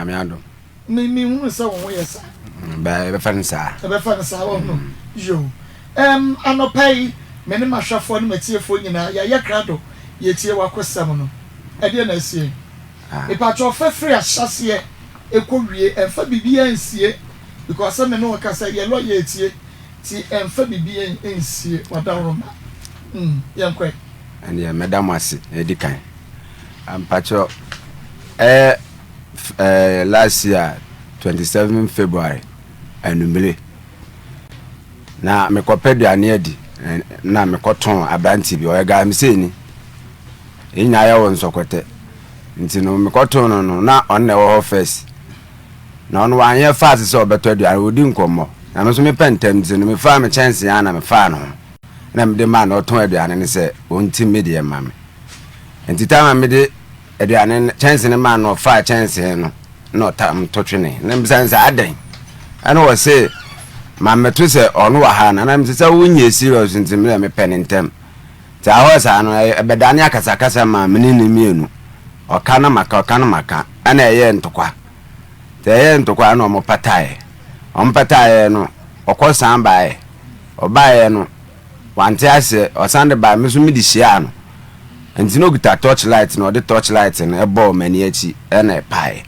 Nyame adom. Me me hunu sɛ wo ho yɛ saa. Bɛ yɛbɛfa no saa. Yɛbɛfa no saa wɔn no. Yoo. Ɛm anɔpa yi me ne m'ahwɛfoɔ ne m'atiefoɔ nyinaa yɛayɛ krado yɛtie w'akosɛm no. Ɛdeɛ na asie? Mepakyɛw fa firi ahyɛaseɛ ɛkɔ wie ɛmfa biribiara nsie because sɛ me ne wo kasa yi yɛ lawyer ɛtie nti ɛmfa biribiara nsie w'adaworoma. Mm yɛnkɔ ɛ. Ɛndeɛ mɛda mo ase na ɛdi kan. Mpakyɛw ɛyɛ ɛɛ last year 27 February anumere na mekɔpɛ aduane adi na mekɔtɔn aberante bi ɔyɛ galamsey yɛn nyinaa yɛwɔ nsɔkɔtɛ nti no mekɔtɔn no no na ɔno na ɛwɔ hɔ first na ɔno wanyɛ fast sɛ ɔbɛtɔ aduane ɔdi nkɔmmɔ na me nso mepɛ ntɛm nti no mefaa me kyɛnsee a na mefaa no ho na mede maa no ɔtɔn aduane no sɛ ɔnti me deɛ ma me nti time a mede aduane no kyɛnsee no maa no ɔfaa kyɛnsee no na ɔtam to twene na mbisa no sɛ adɛn ɛna ɔse ma mmɛto sɛ ɔno wɔ ha na na mesɛ sɛ wonyɛ serious nti mmerɛ mepɛ ne ntɛm nti ahɔ saa no ɛbɛdane akasakasa maa mene ne mmienu ɔka na maka ɔka na maka ɛna ɛyɛ ntokwa nti ɛyɛ ntokwa na ɔmo pataeɛ ɔmo pataeɛ no ɔkɔ san baeɛ ɔbaeɛ no Wante aseɛ, ɔsan de baeɛ, me nso mede hyiaa no. Nti na ɔkuta torch light na ɔde torch light no bɔɔ m'ani akyi na ɛpaeɛ.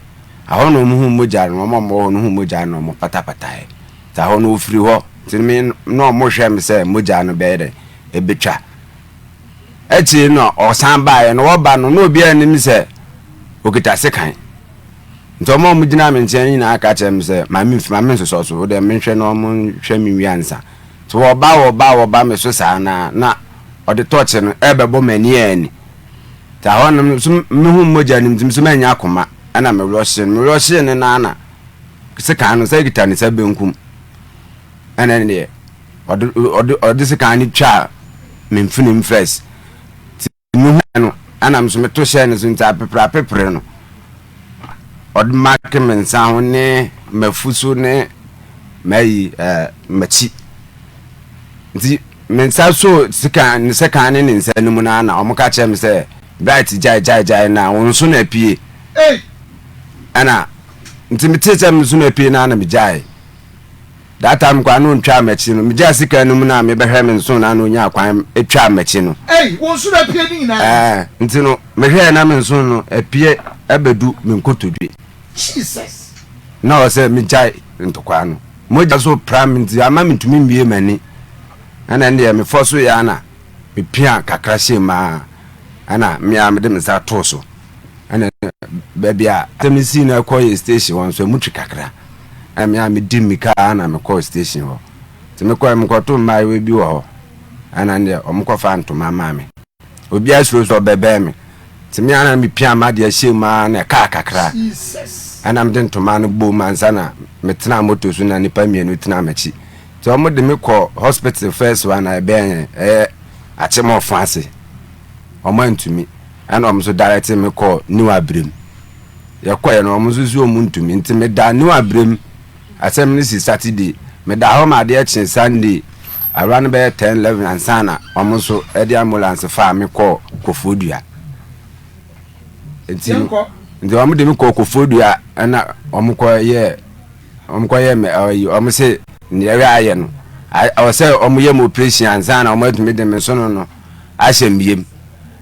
Ahɔ na wɔhuu mogya no, wɔn a wɔwɔ hɔ no huu mogya no na wɔpatapataeɛ. Nti ahɔ no wɔfiri hɔ, nti me na wɔhwɛ me sɛ mogya no bɛyɛ dɛn, ɛbɛtwa. Akyire no na ɔsan baeɛ, na wɔba no na obiara nnim sɛ ɔkita sekan. Nti wɔn a wɔgyina me nkyɛn nyinaa ka kyerɛ me sɛ ma mensosɔ so, wo deɛ menhwɛ na wɔnhwɛ me wie ansa. Nti wɔba wɔba wɔba me so saa na na ɔde tɔkye no ɛbɛbɔ m'ani ani. Nti ahɔ no so mehu mogya no nti so manya akoma ɛna mewerɛhyee no mewerɛhyee no na na sekan no sɛ kita ne nsa benkum ɛna ne deɛ ɔde ɔde ɔde sekan no twaa me mfenem first. Mehui no, ɛna me nso meto hyɛɛ ne so nti apepere apepere no, ɔde make me nsa ho ne m'afu so ne m'ayi ɛɛ m'akyi. Nti me nsa so sekan ne sekan ne ne nsa no mu na na wɔn ka kyerɛ me sɛ Bright gyae gyae gyae na wɔn nso na apue. Ɛna nti metee sɛ me nso na apue na na megyae. That time koraa na ontwaa m'akyi no, megyaa sika no mu na mebɛhwɛ me nso na na onyaa kwan twaa m'akyi no. Ei, wo nso na apue ne nyinaa? Ɛɛ, nti no mehwɛɛ na me nso no apue abɛdu me nkotodwe. Jesus! Na ɔwɔ sɛ megyae ntɔkwa no. Mogya so pra me nti ama mentumi mmue m'ani. Ɛna ɛndeɛ mefɔ so yɛ ara na mepia kakra hyɛɛ mu ara ɛna me ara mede me nsa too so. Ɛna baabi a asɛm no sii no ɛkɔ yɛ station hɔ nso ɛmu twe kakra. Ɛna me a medi mmirika ara na mekɔɔ station hɔ. Nti mekɔɛ mekɔtoo mmaayewa bi wɔ hɔ. Ɛna ne deɛ wɔkɔfaa ntoma maa me. Obiara suro sɛ ɔbɛbɛn me. Nti me ara na mepia m'adeɛ hyɛɛ mu ara na ɛkaa kakra. Ɛna mede ntoma no bom ansa na metenaa moto so na nnipa mmienu tenaa m'akyi. Nti wɔde me kɔ hospital first one a ɛbɛn yɛn, ɛyɛ Akyem ase. Wɔantumi. Ɛna wɔn nso direct me kɔɔ New Abrem. Yɛkɔɛ no wɔn nso si wɔn ntumi nti meda New Abrem. Asɛm no si Saturday. Meda hɔ ma adeɛ kye Sunday awura no bɛyɛ 10 11 ansa na wɔn nso de ambulance faa me kɔɔ Koforidua. Nti nti wɔn de me kɔɔ Koforidua ɛna wɔn kɔ yɛ wɔn kɔ yɛ mɛ ɛyi wɔn se nea ɛyɛ ayɛ no ɛwɔ sɛ wɔn yɛ mo operation ansa na wɔn atumi de me nsono no ahyɛ mbiem.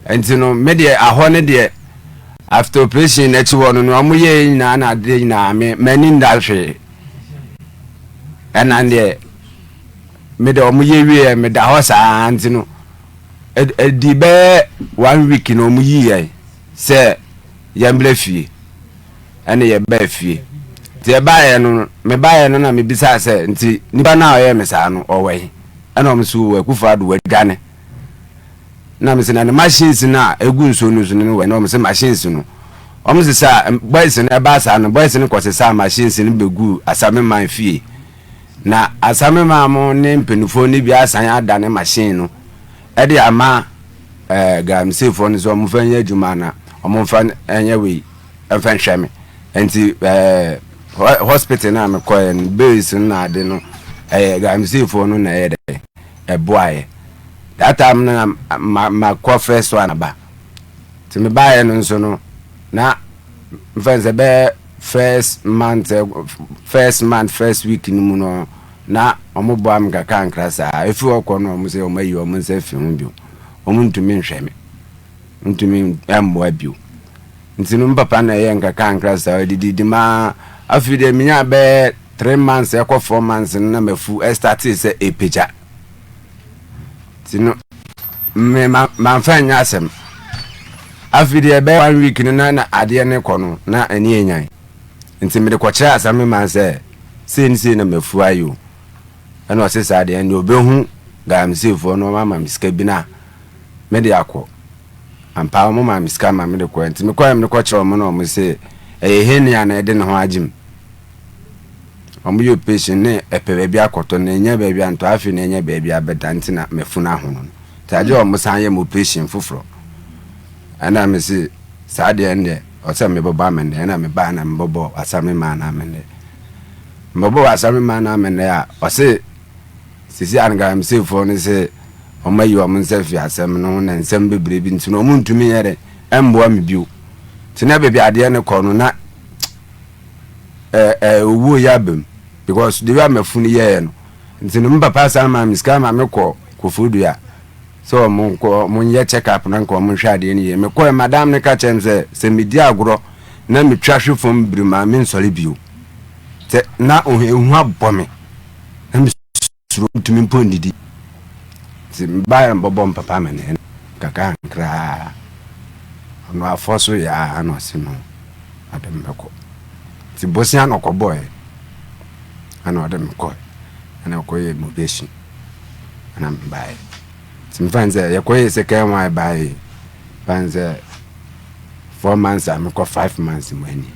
Nti no me deɛ ahɔ ne deɛ after operation n'akyi hɔ no nea wɔn yɛ nyinaa na adeɛ nyinaa me m'ani nda hwee. Ɛna deɛ me deɛ wɔn yɛ wie me da hɔ saa nti no ɛdi bɛyɛ one week na wɔn yi yɛn sɛ yɛn brɛ fie ɛna yɛ bɛɛ fie nti ɛbaayɛ no me baayɛ no na me bisa sɛ nti nipa no a ɔyɛ me saa no ɔwɔ yi ɛna wɔn so wɔ Akufo Addo wadwane. Na mese na ne machines no a egu nsuo no so no wɔ na wɔn sɛ machines no wɔn sesa boys no ɛbaa saa no boys no kɔ sesa machines no begu Asameman fie na Asameman mo ne mpanimfoɔ no bi asan adane machine no ɛde ama ɛɛ galamseyfoɔ no sɛ wɔn fa nyɛ adwuma na wɔn fa nyɛ wei mfa nhwɛ me nti ɛɛ hospital no a mekɔɛ no bills no na ade no ɛyɛ galamseyfoɔ no na ɛyɛ dɛ ɛboaeɛ. That time no na ma makɔ first one aba. Nti mebaeɛ no nso no na mfa sɛ bɛyɛ First month first month first week no mu no na wɔn boa me nkakrankra saa. Efi hɔ kɔ no wɔn sɛ wɔn ayi wɔn nsa afi ho bio. Wɔn ntumi nhwɛ me. Ntumi mmoa bio. Nti no me papa na ɛyɛ nkakrankra saa ɔdididi maa afei deɛ menya bɛyɛ 3 months ɛkɔ 4 months no na mafu ɛstartee sɛ ɛpagya. Nti no me ma mamfa nyɛ asɛm. Afei deɛ ɛbɛyɛ one week no na na adeɛ no kɔ no na ani anyan. Nti mede kɔkyerɛ asɛm man sɛ sei ne sei na mafu ayɛ o. Ɛna ɔse saa deɛ ɛnde ɔbɛhu galamseyfoɔ no ɔma me sika bi na mede akɔ. Ampa wɔn maa me sika ma mede kɔɛ. Nti mekɔɛ mede kɔkyerɛ wɔn na wɔn se ɛyɛ hernia na ɛde ne ho agye mu. Wɔn yɛ operation ne ɛpɛ baabi akɔtɔ na ɛnya baabi antɔ afei na ɛnya baabi abɛda nti na mafunu ahono no. Nti agye wɔn san yɛ me operation foforɔ. Ɛna me se saa deɛ ɛndeɛ ɔsɛ mebɔbɔ amennɛ ɛna mebaa na mebɔbɔ asame maa no amennɛ. Mebɔbɔ asame maa no amennɛ a ɔse sisi a no galamseyfoɔ no se wɔn ayi wɔn nsa fi asɛm no ho na nsɛm bebree bi nti no wɔn ntumi nyɛ dɛ ɛmboa me bio. Nti na baabi adeɛ no kɔ no na ɛɛ ɛɛ owuo yɛ aba mu because de wi a mafunu yɛɛ no nti no me papa san maa me sika ma me kɔ Koforidua sɛ wɔn nkɔ wɔn nyɛ check up na nka wɔn nhwɛ adeɛ no yie. Mekɔɛ madam no ka kyerɛ me sɛ sɛ medi agorɔ na metwa hwe fam biri ma me nsɔre bio sɛ na ehu abɔ me na me suro ntumi mpo nnidi nti mbaeɛ mbɔbɔ mpapa me ne kakra nkraa ɔno afɔ so yɛ a na ɔse no ɔde me bɛkɔ nti bosea na ɔkɔbɔɛ ɛna ɔde me kɔɛ ɛna ɔkɔyɛ immigration ɛna mbaeɛ nti mfa n sɛ yɛkɔyɛ second one baeɛ fa n sɛ 4 months a mekɔ 5 months mu ani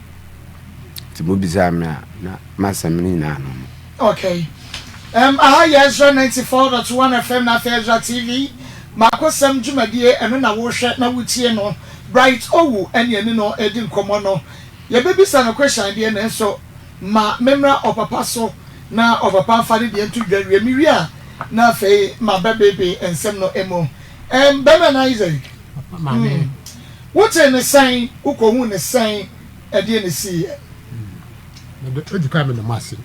nti mobisaa me a na masɛm no nyinaa no no. Okay. Aha yɛ Ezra 94.1 FM na afei Ezra TV. Makosɛm dwumadie ɛno na wohwɛ na wotie no. Bright Owu ɛne ɛne no ɛdi nkɔmmɔ no. Yɛbɛbisa no question deɛ nanso ma memmra ɔpapa so na ɔpapa mfa ne deɛ nto dwa wie. Mewie a na afei mabɛbebe nsɛm no mu. Bɛrima na Isaac. Papa maame. Wotee ne sɛn, wokɔhuu ne sɛn, ɛdeɛ ne siiɛ? Mede odi kan meda mo ase.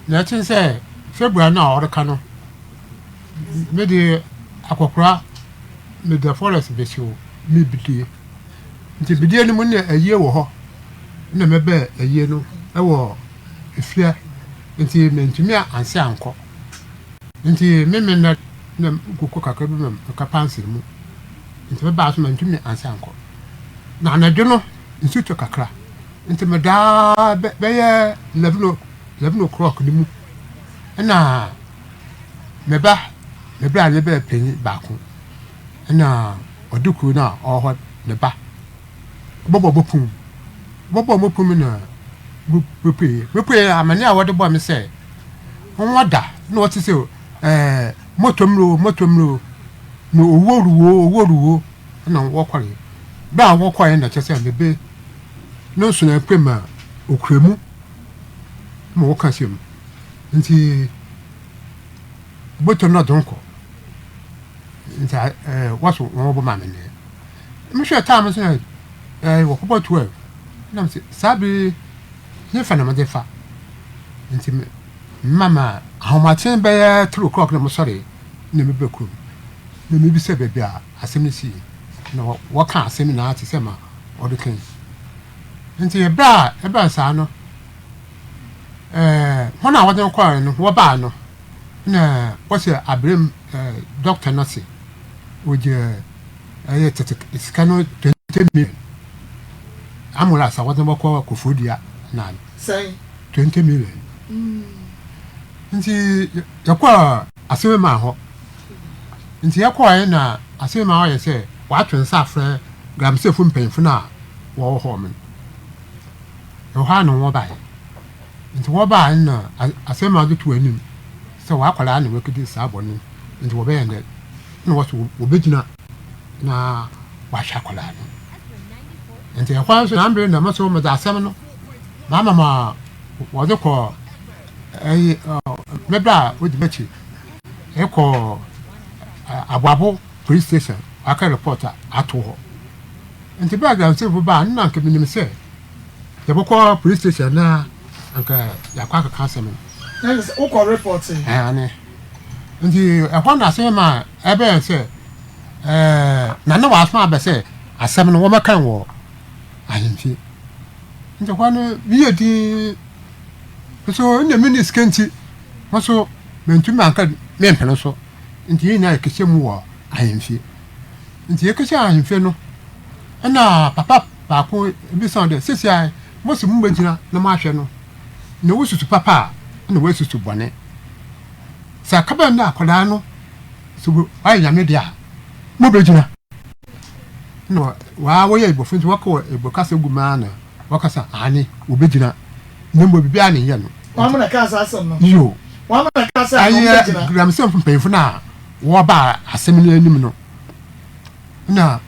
Na ɛkyɛn sɛ February no a ɔreka no, mede akɔkora mede forest bɛsi hɔ me bidie. Nti bidie no mu ne ayie wɔ hɔ na mɛbɛɛ ayie no wɔ efie nti mentumi anse ankɔ. Nti me me nna na koko kakra bi ma meka pansere mu. Nti mebaa so mantumi anse ankɔ. Na anadwo no nsu tɔ kakra. Nti medaa bɛyɛ 11 o'clock no mu ɛna meba me bra ne bɛɛ panyin baako ɛna ɔde kuro no a ɔwɔ hɔ ne ba bɔbɔ mo pum bɔbɔ mo pum na mepue mepue amane a wɔde bɔ me sɛ wɔn da na wɔte sɛ moto mmiri moto mmiri na owuo ruwo owuo ruwo na wɔkɔre bɛ a wɔkɔɛ na kyerɛ sɛ mebe no nso na apue ma okura mu ma wɔka sɛ mu nti moto no ɔde nkɔ nti wɔso wɔn bɔ maame ne mehwɛ time nso na wɔkɔbɔ 12 na sɛ saa bere ne fa na mede fa nti mama ahomakyen bɛyɛ 3 o'clock na mosɔre na mebɛ kurom na mebisa baabi a asɛm no sii na wɔka asɛm nyinaa te sɛ ma ɔde kan nti ɛberɛ a ɛbɛn saa no, wɔn a wɔde no kɔɛ no wɔbaa no na wɔsɛ aberem doctor no se wɔgye ɛyɛ tete sika no 20 million ambulance a wɔde no bɛkɔ Koforidua na Sɛn? 20 million. Nti yɛkɔɔ asɛm ma hɔ nti yɛkɔɔ na asɛm ma hɔ yɛ sɛ wɔato nsa afrɛ galamseyfo mpanyimfo no a wɔwɔ hɔ no ɛhɔ a na wɔbaeɛ nti wɔbaeɛ na asɛm ma de to anim sɛ wɔakwadaa na wɔakɛdi saa bɔne nti wɔbɛyɛ dɛ na wɔso wɔbɛgyina na wɔahwɛ akwadaa no nti ɛhɔ nso na mbere na mo so mede asɛm no maama ma wɔde kɔ ɛyi mɛbɛ a wodi m'akyi ɛkɔ Aboabo police station waka report a ato hɔ nti bɛɛ galamseyfo baa no na nka menim sɛ. Yɛbɔkɔ police station na anka yɛakɔ akɛka asɛm no. Na kyerɛ sɛ wokɔ report? Aane. Nti ɛhɔ na asɛm ma ɛbɛyɛ sɛ ɛɛ na ne wɔasoma abɛ sɛ asɛm no wɔmɛkan wɔ ahemfie. Nti hɔ no meyɛ din nso nna menni sika nti mo so mantumi anka mempene so. Nti yɛn nyinaa yɛkɛhyɛ mu wɔ ahemfie. Nti yɛkɛhyɛ ahemfie no ɛna papa baako bisa wɔn dɛ, Sesei mose mobɛgyina na moahwɛ no, na wosusu papa a, na woasusu bɔne. Sɛ akaba no akwadaa no, sɛ wayɛ Nyame deɛ a, mobɛgyina. Na waa wɔyɛ Igbofo nti wɔka wɔ Igbo kasa gu mu ara na wɔka sɛ aane, wɔbɛgyina, na mmom biribiara ne nyɛ no. Wɔn na kaa saa asɛm no. Yo. Wɔn na kaa sɛ wɔn bɛgyina. Ɛyɛ Gramsɛmfo mpanyinfo no a wɔbaa asɛm no anim no na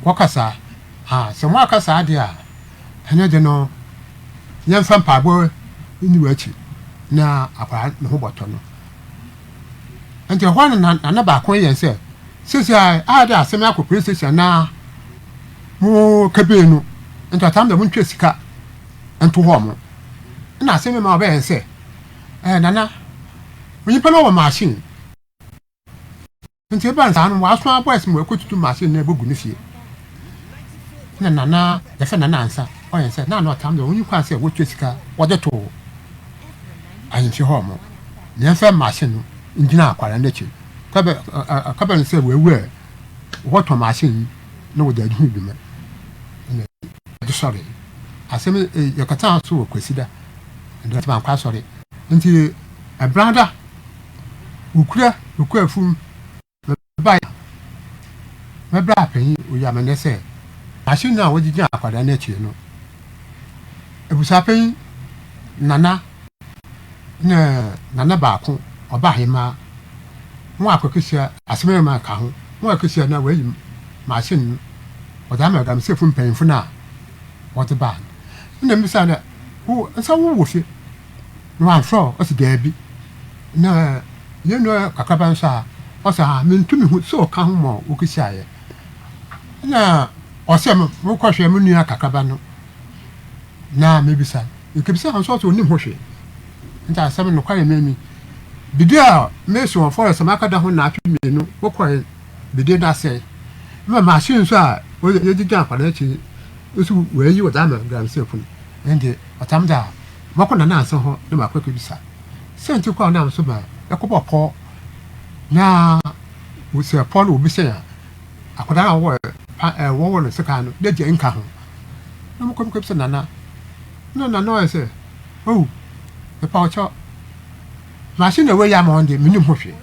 wɔka saa. Ah, sɛ moaka saa deɛ a, ɛno de no, yɛmfa mpaebɔ nni w'akyi na akwadaa ne ho bɔtɔ no. Nti ɛhɔ no na nana baako yɛn sɛ, sisi a a de asɛm akɔ police station na mo kɛbee no, nti ɔtam dɛ montwa sika nto hɔ mo. Ɛna asɛm ma ɔbɛyɛn sɛ, ɛɛ nana, onyimpa no wɔ machine. Ntsi ebɛn saa no wɔasoma boys ma woekotutu machine no ebogu ne fie. Nna Nana, yɛfrɛ no Nana Ansah, ɔyɛ sɛ na na ɔtam dɛ onnyi kwan sɛ wotua sika wɔdze to ahemfie hɔ mo na yɛmfa machine no ngyina akwara n'ekyir. Kɔbɛ kɔbɛ no sɛ oewu ɛ, wɔtɔn machine yi na wɔdze adzi ho dwuma. Nna yɛdze sɔree. Asɛm yi yɛkɛtsenaa so wɔ Kwesida, ndɛ mankɔ asɔre. Ntsi Ɛbrada Wokura okuafo mu Mebae a, mɛbra panyin oyi amanneɛ sɛ machine no a wɔde gyina akwadaa no akyi no, abusuapanyin Nana ne Nana baako, ɔbaahemaa, ho akɔkehyia asɛm ka ho, ho akɔkehyia na wɔayi machine no wɔde ama Galamseyfo mpanyimfo no a wɔde baa no. Ɛna mebisa no dɛ, wo nsa wowɔ fie? Na ɔammfrɛ wo? Ɔse daabi. Na yɛn nua kakraba nso a, ɔse ah menntumi hu sɛ ɔka ho ma wokesiaeɛ. Na ɔsɛ mokɔhwɛ me nua kakraba no na mebisa no. Mekebisa no nso ɔse ɔnnim ho hwee. Nti asɛm no nokware mami. Bide a mesi wɔ forest makɛda ho naatwe mmienu wokɔe bide no asɛe. Ma machine nso a yɛde gyina akwadaa akyi nso wɔayi wɔdze ama galamsey-fo no. Ɛnde ɔtam dza mɔkɔ Nana Ansah hɔ na makɔ ekebisa siantsir koraa a ɔnam so ma yɛkɔbɔɔ pɔw na sɛ pɔw no wobisa a akwadaa no a wɔwɔ pa ɛɛ wɔwɔ no sekan no n'egya nka ho. Na mokɔ mekɔbisa Nana na Nana ɔyɛ sɛ oh mepa wo kyɛw machine na woeyi ama hɔn de minnyim ho hwee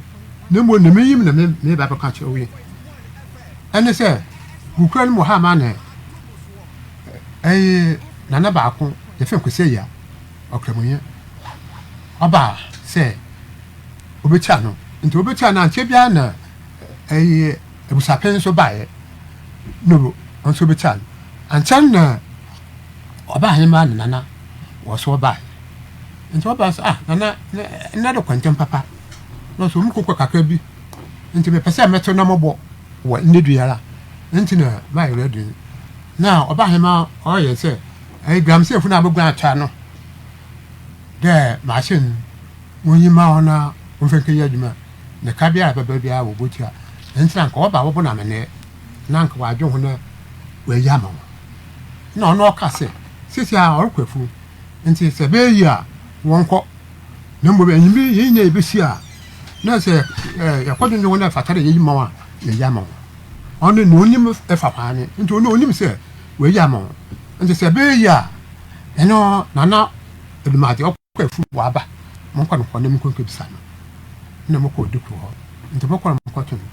na mbom nea minyim na mereba abɛka akyerɛ wo yi ɛne sɛ wokura no mu ha ma na Ɛyɛ nana baako yɛfrɛ no Kwesi Awia, Ɔkramoyɛ. Ɔbaa sɛ ɔbɛkyia no. Nti ɔbɛkyia no ankyɛ biara na ɛyɛ abusuapɛn nso baeɛ na ɔno nso bɛkyia no. Ankyɛ na ɔbaa ahemmaa ne nana wɔ so ɔbaeɛ. Nti ɔbaa sɛ ah nana nnɛ de kɔ ntɛm papa. Na ɔsɛ ɔmu kɔkɔ kakra bi nti mepɛ sɛ mɛto na mɔbɔ wɔ nnɛ dua ara. Nti na mayɛ ready. Na ɔbahenma ɔyɛ sɛ ɛyɛ Galamseyfo no a boguan ataa no dɛ machine no wonyi mma hɔn na wɔmfa nkɛyɛ adwuma na ka biara a ɛbɛba biara wobotua. Ntsi na nka wɔba a wɔbɔ no amanɛɛ na nka wɔadwen ho na woeyi ama hɔn. Nna ɔno ɔka sɛ sesei ɔrokɔ efuw ntsi sɛ ɛbɛyɛ yie a wɔnkɔ na mbom enyimber yi hɛn nyina yebehyia a na sɛ yɛkɔdwendwen ho na ɛfata dɛ yeyi ma hɔn a yeyi ama hɔn. Ɔno nea onim fa hwan ne nti ɔno onim sɛ wayi ama wo nti sɛ ɛbɛyɛ yie a ɛno nana Adumadze ɔkɔ afu waba monkɔ no hɔ na monkɔ nkɔbisa no na mokɔ Odukuru hɔ nti mokɔ no mokɔto no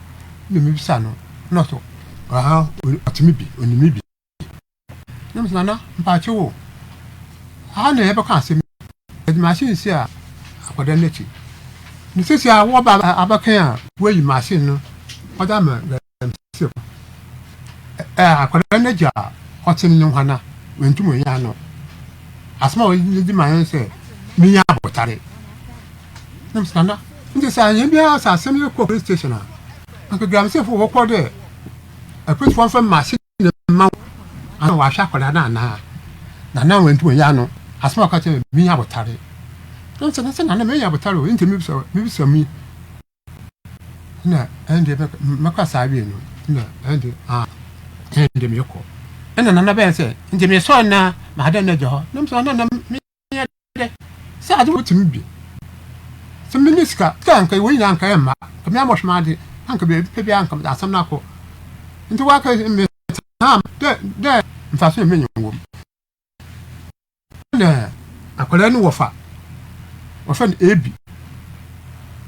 na mebisa no na ɔso ɔte me bi onim me bi. Na mese, Nana, mpaakyew o, ha na yɛbɛka asɛm yi. Yɛde machine si a akwadaa no akyi. Na sisi a wɔba abɛka a wɔayi machine no wɔde ama galamsey fo. Ɛ akwadaa no agya a ɔte no ne hwana wɔntum wɔnyɛ ano. Asɛm a wɔde ma yɛn sɛ menya abotare. Na mese, Nana, nti sɛ anyɛ biara sɛ asɛm yi kɔ police station a, anka galamsey fo wɔkɔ dɛ apolisifoɔ mfa machine ne mma wo anaa wahwɛ akwadaa no anaa? Nana wantum anyi ano. Asɛm a ɔka kyerɛɛ me, Minya abotare. Na ɔse, na sɛ Nana menya abotare o, enti mebisa mebisa mu yi. Na ɛnde mɛkɔ saa awie no, na ɛnde ah, ɛnde mekɔ. Ɛna Nana bɛyɛ sɛ, nti mesɔre na madan no agya hɔ. Na mesɛ, Nana, meyɛ dɛ sɛ ade wotumi bi. Sɛ menni sika, sika anka wei nyinaa anka ɛmma. Nka me amɔhwɛ m'ade, anka baabi pɛ biara anka mede asɛm no akɔ. Nti waka me saa dɛ dɛ mfaso na menya wɔ mu. Na akwadaa no wɔfa, wɔfrɛ no Abi,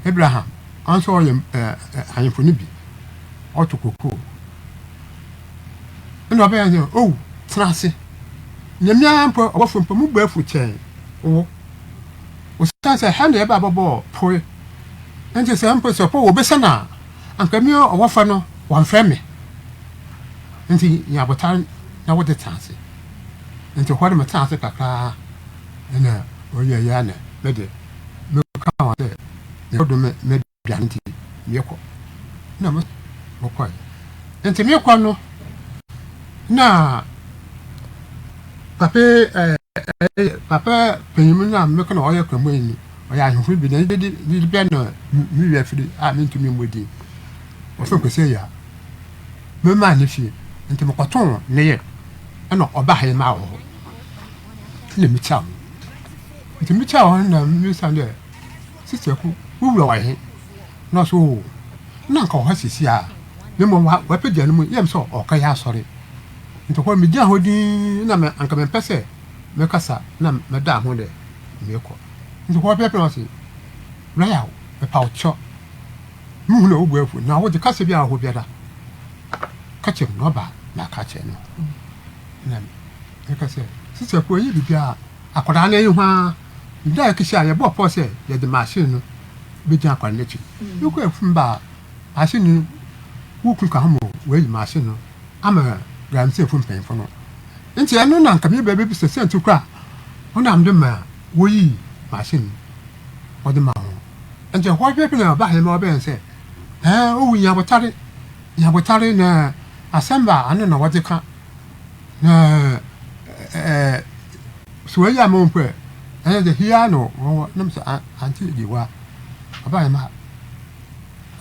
Abraham, ɔno nso ɔyɛ ahemfo no bi, ɔto kokoo. Ɛna ɔbɛyɛ sɛ, oh, tena ase. Nyame ara mpo, ɔbɔfo mpo, mu bo afu kyɛn wo. Osiane sɛ ha na yɛba bɛbɔɔ poe. Nti sɛ mpo sɛ po wɔbɛsɛ no a, anka mi ɔwɔfa no wɔmfrɛ me. Nti nya abotar na wode tena ase. Nti hɔ no metena ase kakra na ɔyɛ yɛ na mede meka wɔn sɛ mekɔdo me dwane nti mekɔ na mekɔe. Nti mekɔ no na papa papa panyin no a mekɔ na ɔyɛ kramanyi no ɔyɛ ahemfo bi na ne de bɛ na me wia firi a mentumi mmɔ din wɔfrɛ no Kwesi Awia. Memaa ne fie nti mekɔtoo ne yer na ɔbaa ha yi maa wɔ hɔ na mitsia ho. Nti mitsia hɔ no na mibisa no dɛ, Sista Aku, wo wura wɔ he? Na ɔse oo, nna anka ɔwɔ ha sesei a, na mbom ɔapegya no mu, eyɛ me sɛ ɔrekɛyɛ asɔre. Ntsi hɔ no migyinaa hɔ dzinn na anka memmpɛ sɛ mekasa na medaa ho dɛ merekɔ. Ntsi hɔ pɛpɛɛpɛ na ɔse, Wura Yaw, mepa wo kyɛw, Muhu na wo bo afuw, na wodze kasa biara a ɔwɔ hɔ biara ka kyerɛ me, na ɔba a maka akyerɛ no. Na meka sɛ, Sista Kuo, ɛnyɛ biribiara, akwadaa no ayi ho ara. Da a ɛkɛsi a yɛbɔɔ pɔw sɛ yɛde machine no bɛgyina akwadaa no akyi. Mekɔɔ afum baa machine no, wo kunu ka ho ma wɔayi machine no ama galamseyfo mpanyimfo no. Nti ɛno na anka meba bɛbisa sɛ nti koraa wonam de ma woyii machine no wɔde ma ho. Nti ɛhɔ pɛpɛ na ɔbaa hɛn ma ɔbɛyɛ sɛ, Ɛɛ, owu nya abotare, nya abotare na asɛm ba a ano na wɔdze ka, na ɛɛ sɛ wɔayi ama wo mpo ɛ, ɛyɛ dɛ hia na wɔwɔ na mesɛ ante di wa ɔbaa hɛn ma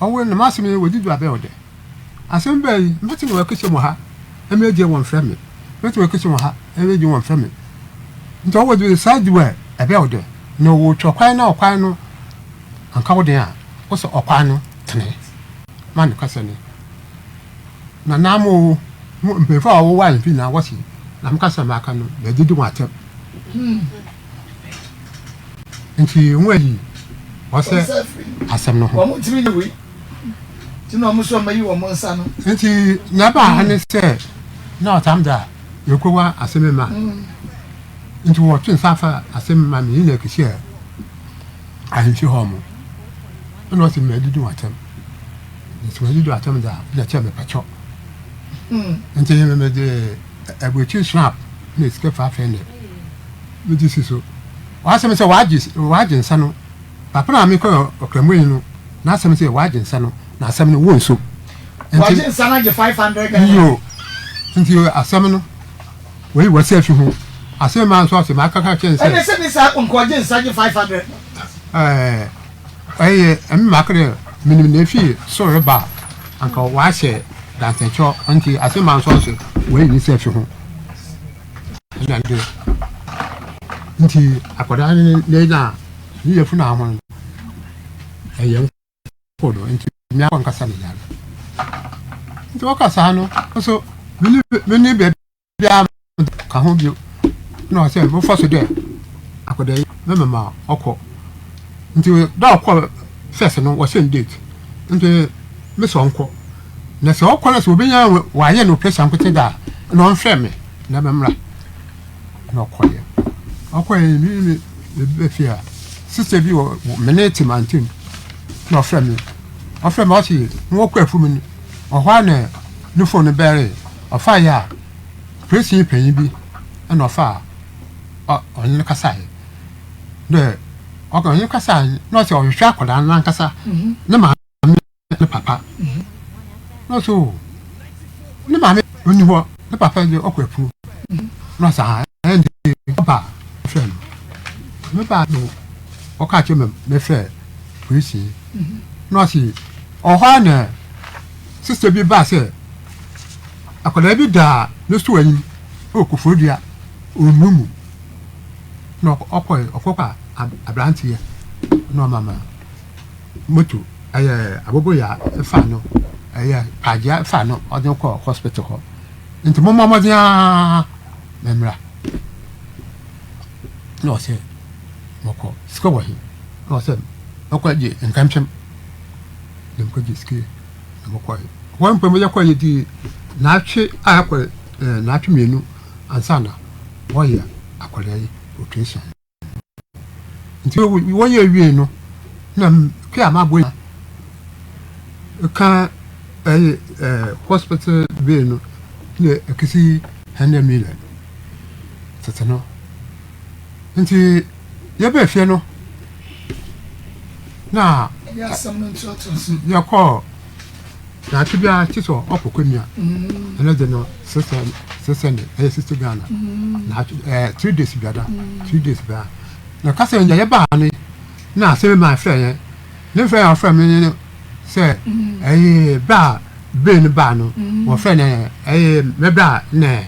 ɔwo na m'asɛm yi wɔdze du abɛn wo dɛ. Asɛm bɛn yi, mɛte na wɔakɛhyɛ mu ha, ɛmɛ agye wɔn frɛ me, mɛte wɔakɛhyɛ mu ha, ɛmɛ agye wɔn frɛ me. Nti ɔwɔ de saa di wɔ ɛbɛ wo dɛ, na wɔtwa kwan na ɔkwan no anka wo den a, wo sɛ ɔkwan no tene ma no kasa ni. Na na mo mo mpanyinfo a wɔwɔ ahemfi nyinaa wɔsi na mo kasa maka no na ɛdidi wɔn atɛm. Nti wɔn ayi wɔsɛ asɛm no ho. Wɔn ntumi nyɛ wei. Nti na wɔn nso wɔayi wɔn nsa no. Nti nea ɛbaa ha ne sɛ na ɔtam da yɛkɔwa asɛm ma. Nti wɔtwe nsa fa asɛm ma me nyina kɛsi a ahemfi hɔ mo. Ɛna ɔsɛ mma adidi wɔn atɛm. Nti wɔn adidi wɔn atɛm da na kyɛ mepɛkyɛw. Nti mede aburokyiri snap na sika faafɛ ne mede si so. W'asɛm sɛ wagye nsa no. Papa na mekɔ ɔkramoyi no n'asɛm sɛ wagye nsa no na asɛm no wonso. Wagye nsa no agye 500 Ghana. Yo nti asɛm no wɔyi wɔsi afi ho asɛm maa nso ɔsɛ maa kaka kyɛn sɛ. Ɛne sɛ ne saa nkɔgye nsa gye 500. Ɛɛ ɛyɛ ɛmi maa kere menim na efi soro reba anka wahyɛ dansɛnkyɛw nti asɛm maa nso ɔsɛ wɔyi ne nsa afi ho. Ɛna de nti akwadaa no ne na ne yafunu ahon ɛyɛ nkɔ do nti me akɔ nkasa ne yare nti wɔka saa no nso mene mene baabi a ka ho bio na ɔsɛ mofa so dɛ akwadaa yi mɛmama ɔkɔ nti da ɔkɔ fɛs no wɔhyɛ no date nti mesɛ ɔnkɔ na sɛ ɔkɔ no sɛ obɛnya wɔayɛ no operation nkote da a na ɔmfrɛ me na mɛmmra na ɔkɔeɛ. Ɔkɔeɛ no, me me meba fie a, sista bi wɔ me ne te mantam na ɔfrɛ me. Ɔfrɛ me ɔse wɔkɔ afum no, ɔhɔ a na ne fon no bɛree. Ɔfaeɛ a, polisini panyin bi na ɔfaa ɔne no kasaeɛ. Dɛ ɔne no kasaeɛ na ɔse ɔhwehwɛ akwadaa no ankasa ne maame. ne papa na ɔsɛ o ne maame ɔni hɔ ne papa deɛ ɔkɔ afuo na ɔsɛ ha ɛnde. ɔba a, mefrɛ no. Mebaa no, ɔka kyerɛ me mefrɛ polisi. Na ɔse, ɔwɔ hɔ a na sista bi baa sɛ akwadaa bi da ne store anim wɔ Koforidua, ɔnnu mu. Na ɔkɔe, ɔkɔkɔ a aberanteɛ na ɔma ma moto ɛyɛ aboboyaa fa no, ɛyɛ pagyea fa no, ɔde no kɔɔ hospital hɔ. Nti mommɔ mmɔden ara memmra. Na ɔsɛ mɔkɔ sika wɔ he? Na ɔsɛ mɔkɔ gye nkampem. Na mokɔ gye sika na mɔkɔ he. Hɔ mpo yɛkɔ yɛdi naatwe a ɛkɔ naatwe mmienu ansa na wɔyɛ akwadaa yi operation. Nti wɔyɛ wiei no na ke a mabɔ yi ka ɛyɛ ɛɛ hospital bill no na ɛkɛsi 100 million tete no. Nti yɛbɛɛ fie no na yɛkɔɔ naatwe biara kye sɛ ɔkɔ kɔmia ɛno de no 600, ɛyɛ 60 Ghana naatwe 3 days biada, 3 days biara. Na kasa yɛn yɛbaa no na asɛm ma frɛ yɛn ne frɛ yɛn, ɔfrɛ me ne sɛ ɛyɛ bra bee no baa no, wɔfrɛ no ɛyɛ me bra na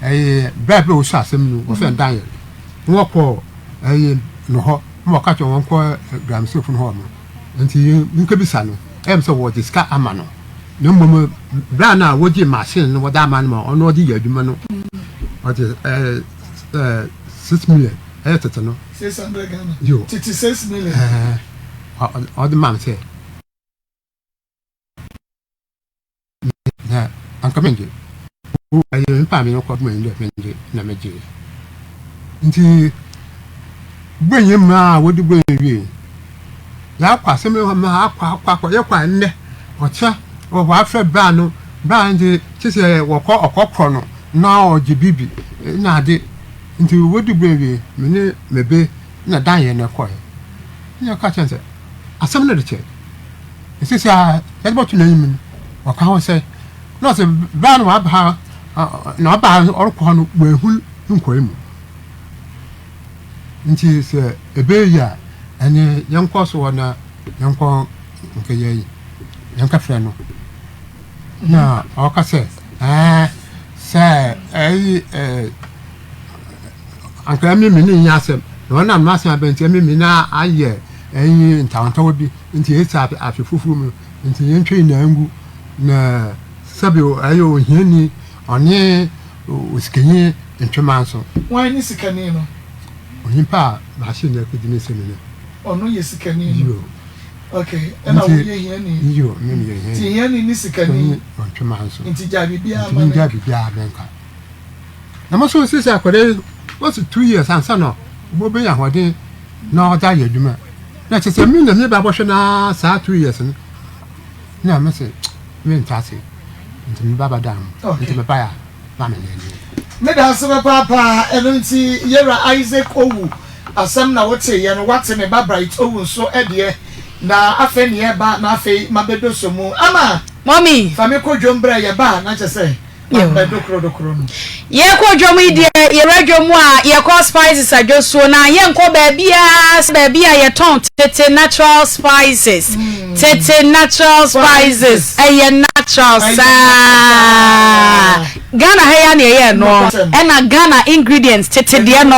ɛyɛ bra bi a wɔsu asɛm no, wɔfrɛ no Daniel, na wɔkɔ ɛyɛ no hɔ na wɔka kyerɛ wɔn kɔ galamseyfo no hɔ no. Nti nkɛbisa no ɛyɛ sɛ wɔde sika ama no, na mmom bra no a wɔgye machine no wɔde ama no ma ɔno ɔde yɛ adwuma no, ɔde ɛɛ ɛɛ 6 million, ɛyɛ tete no. 600 Ghana. Yo. Tete 6 million. Ɛɛ, ɔde ma no sɛ na anka mengye ɛyɛ mpa mi kɔ ma ndɛ mengye na megye. Nti gbɛnyɛ mu a wɔde gbɛnyɛ wie yɛakɔ asɛm yi ma akɔ akɔ akɔ yɛkɔ a nnɛ ɔkyɛ wɔwɔ afrɛ baa no baa nti kye sɛ wɔkɔ ɔkɔkorɔ no na ɔgye bibi na ade. Nti wɔdi gbɛnyɛ wie, me ne me be na dan yɛ no kɔɛ na yɛka kyɛn sɛ asɛm no de kyɛ ɛsisi a yɛde bɔto n'anim no, wɔka ho sɛ na ɔsɛ baa no waba ha na ɔba ɔrekɔ hɔ no wɔahu nkɔe mu. Nti sɛ ɛbɛyɛ yi a, ɛne yɛnkɔ so hɔ na yɛnkɔ nkɛyɛ yi yɛnkɛfrɛ no na ɔka sɛ ɛɛ sɛ ɛyi ɛɛ anka ɛmi mi ne nyɛ asɛm na ɔnam n'asɛm abɛn nti ɛmi mi na ayɛ ɛyi ntawantawa bi. Nti esi afe fufuo mu nti yɛntwa nyinaa ngu na sɛbi ɛyɛ ohiani ɔne osikanyi ntwema nso. Wan ne sikani no? Onyimpa a machine no akɔdi ne nsam no. Ɔno yɛ sikani no. Yo. Okay, ɛna wo yɛ hiani. Yo, me meyɛ hiani. Nti hiani ne sikani. Ɔntwema nso. Nti gya biribiara ma ne. Nti gya biribiara menka. Na mo nso sisi akwadaa yi wɔsi 2 years ansa na wɔbɛnya ahoɔden na ɔde ayɛ adwuma, na kyerɛ sɛ me na me ba bɔhwɛ na saa 2 years no na me sɛ me nta ase, nti me ba ba dan mu nti me ba ya ma me nani. Meda ase papaapa. Ɛno nti Yɛwura Isaac Owu asɛm na woteeɛ no, woate me ba Bright Owu nso deɛ, na afei ne yɛreba na afei mabɛdɔ so mu ama Mommy. Fa me kɔ dwom berɛ yɛba a na kyerɛ sɛ mabɛdokoro dokoro no. Yɛkɔ dwom yi deɛ, yɛwura dwom a yɛkɔ spices adwosuo na yɛnkɔ baabiara sɛ baabi a yɛtɔn Tete Natural Spices. Tete Natural Spices ɛyɛ natural saa. Ghana ha yi ara na yɛyɛ no, ɛna Ghana ingredients tete deɛ no,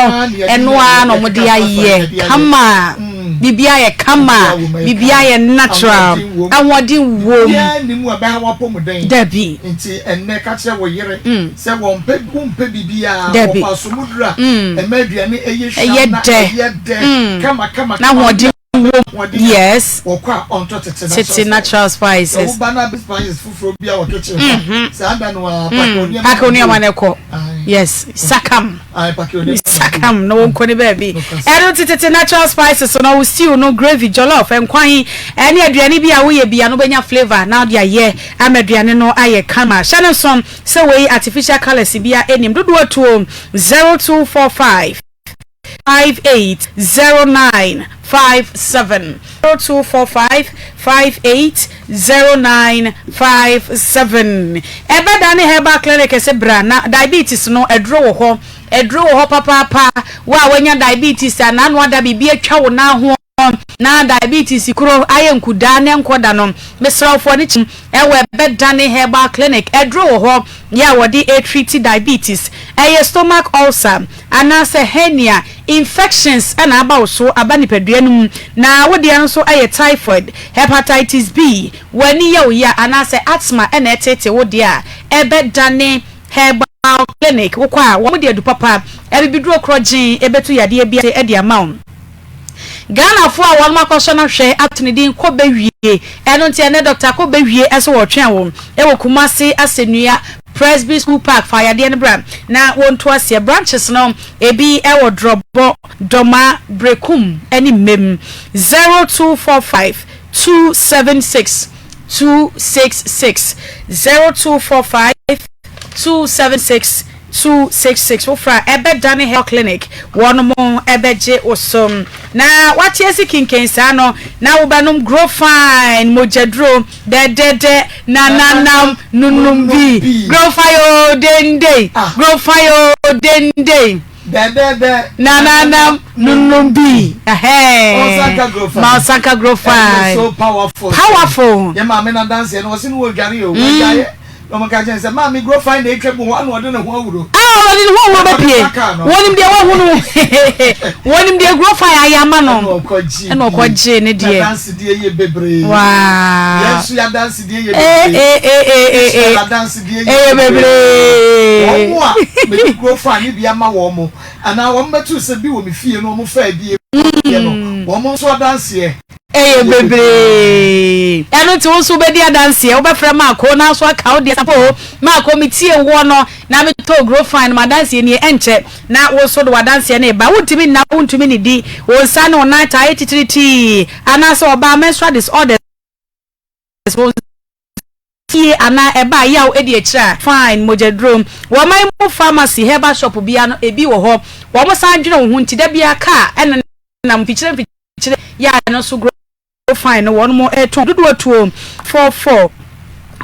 ɛno ara na wɔde ayɛ kama. Biribiara yɛ kama, biribiara yɛ natural, ahoɔden wom. Biribiara nni mu a ɛbɛha w'apɔmuden. Dabi. Nti ɛnnɛ ka kyerɛ wo yere sɛ wɔmpɛ wompɛ biribiara, Dabi. wɔpɛ asomuduru a ɛma aduane ɛyɛ hwam na ɛyɛ dɛ kama kama Na kama. ahoɔden wom. Ahoɔden a wɔkɔ a ɔntɔ Tete Tete Natural Spices. Spices. Sɛ woba na spices foforɔ bi a wɔ kitchen hɔ a, saa da no ara pake wo nneɛma Pake wo na nneɛma go. na kɔ. Aye. Yes, sakam. Aye, pake wo nneɛma na go. Sakam na wɔnkɔ ne baabi. Nokwasɛm. Ɛno nti Tete Natural Spices no, wo stew no, gravy, jollof, nkwan, ɛne aduane bi a woyɛ bia no wobɛnya flavour na wode ayɛ ama aduane no ayɛ kama. Hyɛ no nso sɛ wei artificial colours bia nnim. Dodoɔ tuo 0245 5809 57, 0245 5809 57. Ɛbɛda ne Herbal Clinic sɛ bra na diabetes no aduro wɔ hɔ. Aduro wɔ hɔ papaapa. Wo a woanya diabetes a n'ano ada biribi atwa wo nan ho na diabetes kuro ayɛ nkudaa na ɛnkɔ da no, mesrɛ wo fa w'ani kyim wɔ Ɛbɛdane Herbal Clinic. Aduro wɔ hɔ yɛ a wɔde retreati diabetes. Ɛyɛ stomach ulcer anaasɛ hernia, infections na aba wo so, aba nipadua no mu, na wo deɛ nso yɛ typhoid, hepatitis B, w'ani yɛ wo ya anaasɛ asthma na ɛreteetee wo deɛ a, Ɛbɛdane Herbal Clinic, wokɔ a wɔde adu papa, abibiduro korɔgyenn bɛtu yadeɛ bi ase de ama wo. Ghanafoɔ a wɔnom akɔsɔ no ahwɛ ato ne din Kɔbɛwie, ɛno nti ɛnnɛ Dɔkta Kɔbɛwie nso wɔretwɛn wo wɔ Kumasi Asɛnnua Presby School Park, fa yadeɛ no bra na wɔntu aseɛ. Branches no ebi wɔ Drɔbɔ, Dɔma, Berekum ne Mmem. 0245 276 266 0245 276 266 Wofrɛ a ɛbɛdane health clinic wɔnom ɛbɛgye wo so na wate asi kinkan saa no na wobɛnom grow fine mogyaduro dɛdɛdɛ nananam nunum bi grow fine oo dendei grow fine oo dendei. Dɛdɛɛdɛ. Nananam nunum bi. Ɛhɛn. Ma ɔsanka grow fine. Ɛyɛ so powerful. Powerful. Yɛ maame na danseɛ no ɔsi no wɔ dware o. Wɔgyaeɛ. Na wɔn ka kyɛn sɛ maame grow fine na etwa mu hɔ ana ɔde ne ho awuro. Ah ɔde ne ho awuro bɛ pie. Wɔnim deɛ wahunu. Wɔnim deɛ grow fine ayɛ ama no. Ɛna ɔkɔ gye ne deɛ. Na dansedie yɛ bebree. Waa. Yɛn nso yɛ adansedie yɛ bebree. Ee ee ee ee. Israel adansedie yɛ Ɛyɛ bebree. Wɔn a mede kuro faa ne bi ama wɔn, anaa wɔn bɛtoo sɛ bi wɔ me fie na wɔn faa bi yɛ no, wɔn nso adanseɛ Ɛyɛ bebree. Ɛno nti wo nso wobɛdi adanseɛ, wobɛfrɛ Marko na nso aka wo deɛ sɛ o Marko metiee woɔ no na metɔɔ guro fine no m'adanseɛ nie, ɛnkyɛ na wo nso de w'adanseɛ no reba. Wontumi nna, wontumi nnidi, wo nsa ne wo nan taa yɛ titiritii, anaasɛ ɔbaa menstrual disorders, wo fie anaa ɛba a yaw di akyire a, fine, mogyaduro. Wɔ ɔman mu pharmacy, herbal shop biara no, ebi wɔ hɔ. Wɔn san dwene wo ho nti da biara car ɛnenam mfikyire mfikyire yɛ a ɛno nso grow fine no wɔn retɔn dodoɔ tuo 44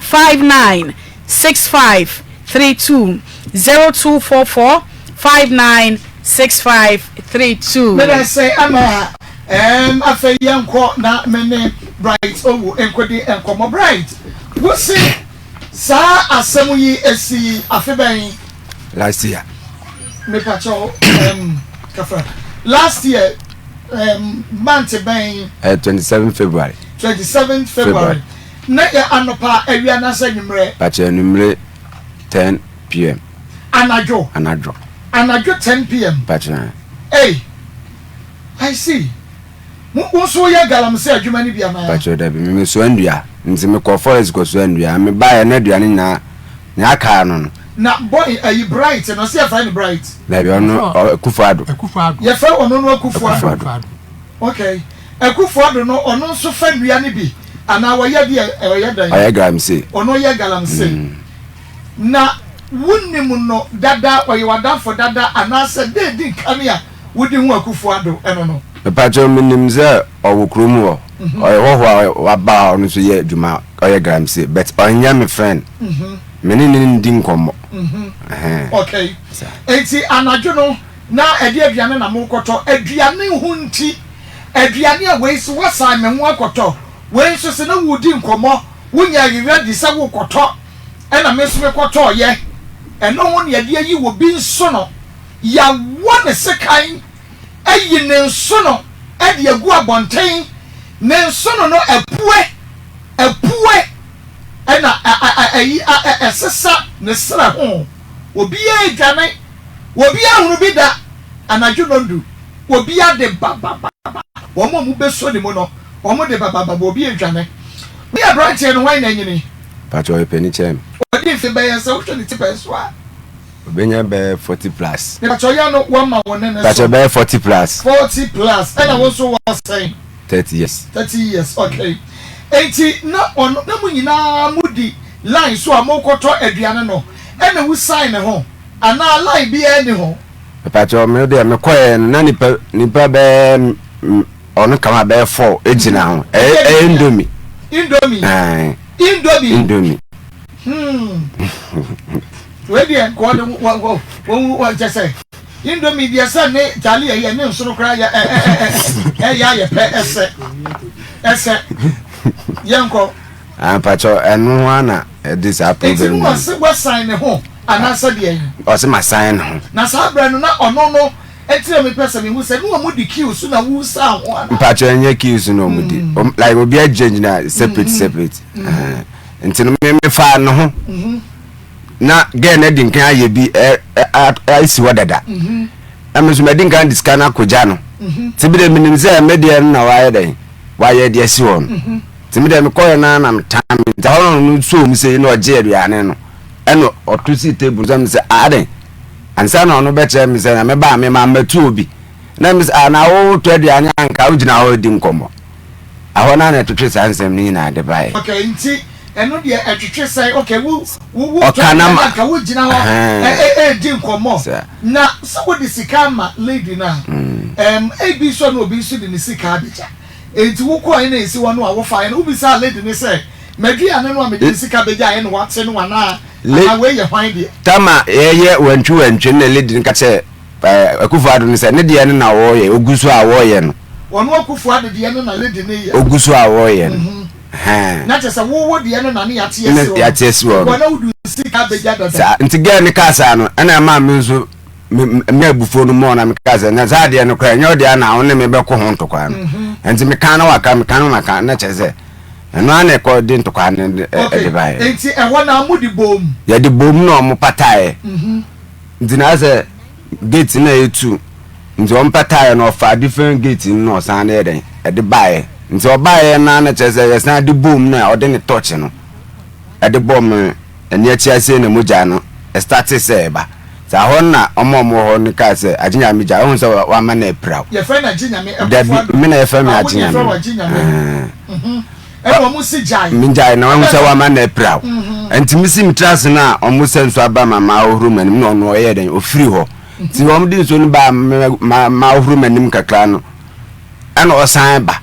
59 65 32 0244 59 65 32. Medase ama Ɛɛm afei yɛnkɔ na me ne Bright Owu nkɔdi nkɔmmɔ. Bright, wo se saa asɛm yi esi afe bɛn? Last year. Mepakyɛw, ɛɛm kafra. Last year, ɛɛm month bɛn? Ɛyɛ 27 February. 27 February. Na yɛ anɔpa, awia anaasɛ anwummerɛ? Pakyɛ anwummere 10 pm. Anadwo? Anadwo. Anadwo 10 pm? Pakyɛ. Ei! I see. Mo, wo nso woyɛ galamsey adwuma no bi anaa? Pakyɛw dabi, me mesoa nnua, nti mekɔ forest kɔsoa nnua, me baeɛ na aduane nyinaa, nea aka ano no. Na boy ayi Bright no, ɔse yɛfrɛ no Bright? Dabi, ɔno Akufo Addo. Akufo Addo. Yɛfrɛ ɔno no Akufo Addo. Akufo Addo. Okay. Akufo Addo no, ɔno nso fa nnua no bi anaa ɔyɛ deɛ, ɔyɛ dɛn? Ɔyɛ galamsey. Ɔno yɛ galamsey. Mm. Na wonim no dada, ɔyɛ w'adamfo dada anaasɛ dɛ edi nkan a wodi ho Akufo Addo ɛno no? Mepakyɛw menim sɛ ɔwɔ kurom hɔ ɔyɛ hɔho a waba a ɔno nso yɛ adwuma ɔyɛ galamsey but ɔnyɛ me friend me ne no ndi nkɔmmɔ ɛhɛn. Okay enti anadwo no na ɛde aduane na mokɔtɔ aduane ho nti aduane a wei se woasan me ho akɔtɔ wei nso se na woredi nkɔmmɔ wonya ayeradi sɛ wokɔtɔ ɛna me nso mekɔtɔɔyɛ ɛno ho na yɛde ayi wɔ bi nsono Yɛawɔ ne sekan ayi ne nsono de agu abɔnten, ne nsono no apue, apue, ɛna ayi ɛsesa ne serɛ ho. Obiara redwane, obiara nhunu bi da, anadwo nnɔndu, obiara de babababa, wɔn a wɔbɛsɔ ne mu no, wɔde babababa, obiara redwane. Woyɛ aberanteɛ no, hwan na anyini? Pakyɛ ɔyɛ panin kyɛn me. Ɔdi mfe bɛyɛ sɛ wohwɛ ne ti pɛn so a. Obenya bɛyɛ 40 plus. Mepakyɛw yɛ no wama wo ne ne so. Pakyɛw bɛyɛ 40 plus. 40 plus ɛna wo nso wɔ sɛn. 30 years. 30 years okay enti na ɔno na mo nyinaa mo di line so a mo kɔtɔ aduane no ɛna wo sign ne ho anaa line biara ni ho. Mepakyɛw me deɛ me kɔɛ no na nipa nipa bɛyɛ ɔno kama bɛyɛ 4 egyina ho ɛyɛ ɛyɛ indomie. Indomie. Ɛɛ. Indomie. Indomie. Hmm. Wei deɛ nka ɔde wɔ wɔ wɔ wɔ kyɛ sɛ. Indomie deɛ sɛ ne talia yɛ ne nsono koraa yɛ ɛ ɛ ɛ ɛ ɛyɛ ayɛ pɛ ɛsɛ ɛsɛ yɛnkɔ. Ah mpakyɛw ɛno ho ara na ɛde saa Nti problem no no. ɔse wasan ne ho anaasɛ deɛn? Ɔse masan ne ho. Na saa berɛ no na ɔno no nti na mepɛ sɛ mehu sɛ ne wɔn di queue so na wosan ho anaa? Mpakyɛw ɛnyɛ queue so na wɔn di like obiara gyinagyina separate separate ɛhɛn nti no me mefaa ne ho. Na girl no adi nkan ayɛ bi asi hɔ dada na me nso madi nkan de sika no akɔgya no nti bi deɛ menim sɛ me deɛ no na wayɛ dɛn wayɛ de asi hɔ no nti me deɛ mekɔɛ no na metaa me nti hɔ no no soo mu sei na ɔgye aduane no ɛna ɔto si table sɛ me sɛ adɛn ansa na ɔno bɛkyerɛ me sɛ na mebaa me ma mmɛto obi na me sɛ ah na wotɔ aduane anka wogyina hɔ di nkɔmmɔ Ɛhɔ no ara na ɛtwetwe saa nsɛm no nyinaa de baeɛ. Okay, nti ɛno deɛ ɛtwetwe sɛn? Okay, wo wo wo Ɔka tɔ na aduane ma anka wo gyina hɔ ɛhɛn. ɛ ɛ ɛredi nkɔmmɔ. Saa. Na sɛ wode sika ama lady no a, ɛm ebi nso a na obi nso de ne sika abɛgya. Enti wokɔeɛ na ɛsi hɔ no a wofaeɛ no, wobisaa lady no sɛ, m'aduane no a mede me sika bɛgyaeɛ no wate no anaa? Le Anaa wei yɛ hwan deɛ? Tama yɛyɛ wantwi wantwi no na lady no ka kyerɛɛ ɛɛ Akufo Addo no sɛ ne deɛ no na wɔreyɛ, ɔgu so a wɔreyɛ no. Ɔno Akufo Addo deɛ no na lady no yɛ. Ogu so a wɔreyɛ no. Ɛhɛn. Na kyerɛ sɛ wo wo deɛ no na ne yɛate asi hɔ no. Yɛate asi hɔ no. Ɛboa na wode wo sika abɛgya dada. Saa nti girl no kaa saa no ɛna ɛmaa me nso me me abufuo no mɔɔ na me kaa sɛ na saa adeɛ no koraa ɛnyɛ wo deɛ na wo ne me bɛkɔ ho ntɔkwa no. Nti meka na waka meka na waka na kyerɛ sɛ ɛno ara na ɛkɔ de ntɔkwa no de baeɛ. Okay nti ɛhɔ no a mode boom. Yɛde boom na wɔn pataeɛ. Nti na asɛ gate no na yɛtu nti wɔn pataeɛ no ɔfaa different gate no na ɔsan yɛ dɛn ɛde baeɛ nti ɔbaeɛ no na kyerɛ sɛ yɛsan de boom na ɔde ne torch no ɛde bɔɔ me ani akyi aseɛ na mogya no ɛstate sɛ ɛba saa hɔ no na ɔmo a ɔmo wɔ hɔ no kaa sɛ Agye Nyame gya wohu sɛ wama no apira wo. Yɛfrɛ no Agye Nyame Akufo Dabi Addo. me na yɛfrɛ me Ah, wo Agye na yɛfrɛ Nyame wo Agye Nyame. Ɛɛ. Ɛna ɔmo si gyae. Me gyae na wahu sɛ wama no apira wo. Nti me si me tiri ase no a ɔmo sɛ nsuo aba ma mahohoro m'anim na ɔno ɔyɛɛ dɛn ofiri hɔ. Nti wɔn de nsuo no baa ma mahohoro m'anim kakra no ɛna ɔsan ba.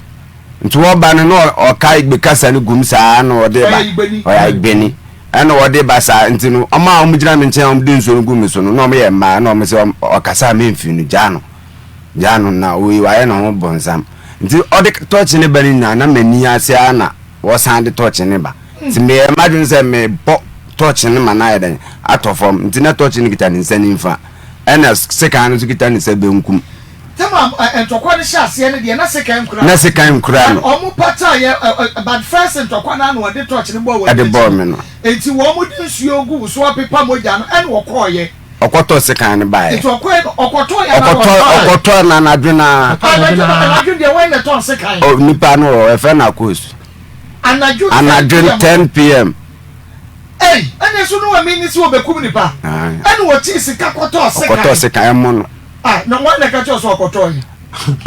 Nti wɔba no na ɔka Igbe kasa no gum saa na ɔde ba. Ɔyɛ Igbeni. Ɛna ɔde ba saa nti no ɔmo a ɔmo gyina me nkyɛn a ɔmo de nsuo no gu me so no na ɔmo yɛ mmaa na ɔmo sɛ ɔkasa a memfiri no gyaa no. Gyaa no na wei wayɛ ne ho bonsam. Nti ɔde tɔɔkye no ba no nyinaa na m'ani ase ara na wɔsan de tɔɔkye no ba. Nti meyɛɛ m'adwene sɛ mebɔ tɔɔkye no ma no ayɛ dɛn atɔ fam. Nti na tɔɔkye no kita ne nsa nimfa ɛna sekan no nso kita ne nsa benkum. Tam a ntɔkwa no hyɛɛ aseɛ no deɛ na sekan nkura no. Na sekan nkura no. But wɔn pataeɛ ɛ but first ntɔkwa no ara na wɔde tɔɔkye no bɔɔ wɔn Ɛde akyi bɔɔ no. me no. Nti wɔn de nsuo gu wo so apepa mogya no ɛna wɔkɔeɛ. Ɔkɔtɔɔ sekan no baeɛ. Nti ɔkɔɛ no, ɔkɔtɔɔ yɛ anaa Ɔkɔtɔ, ɔtɔɔ? ɔkɔtɔɔ no anadwo no ara. Anadwo no, anadwo deɛ wɔn na ɛtɔn sekan? Ɔ, nipa no wɔ hɔ, yɛfrɛ no Akos. Anadwo 10 Anadwo pm. 10 pm. Ei, ɛne nso no wɔ mi ni sɛ wɔbɛkum nipa. Ae. Ɛna ɔkyee sika kɔtɔɔ sekan. Ɔkɔtɔɔ sekan, ɛmo no. Ah, na wɔn na ɛka kyerɛ sɛ ɔkɔtɔɔ yi.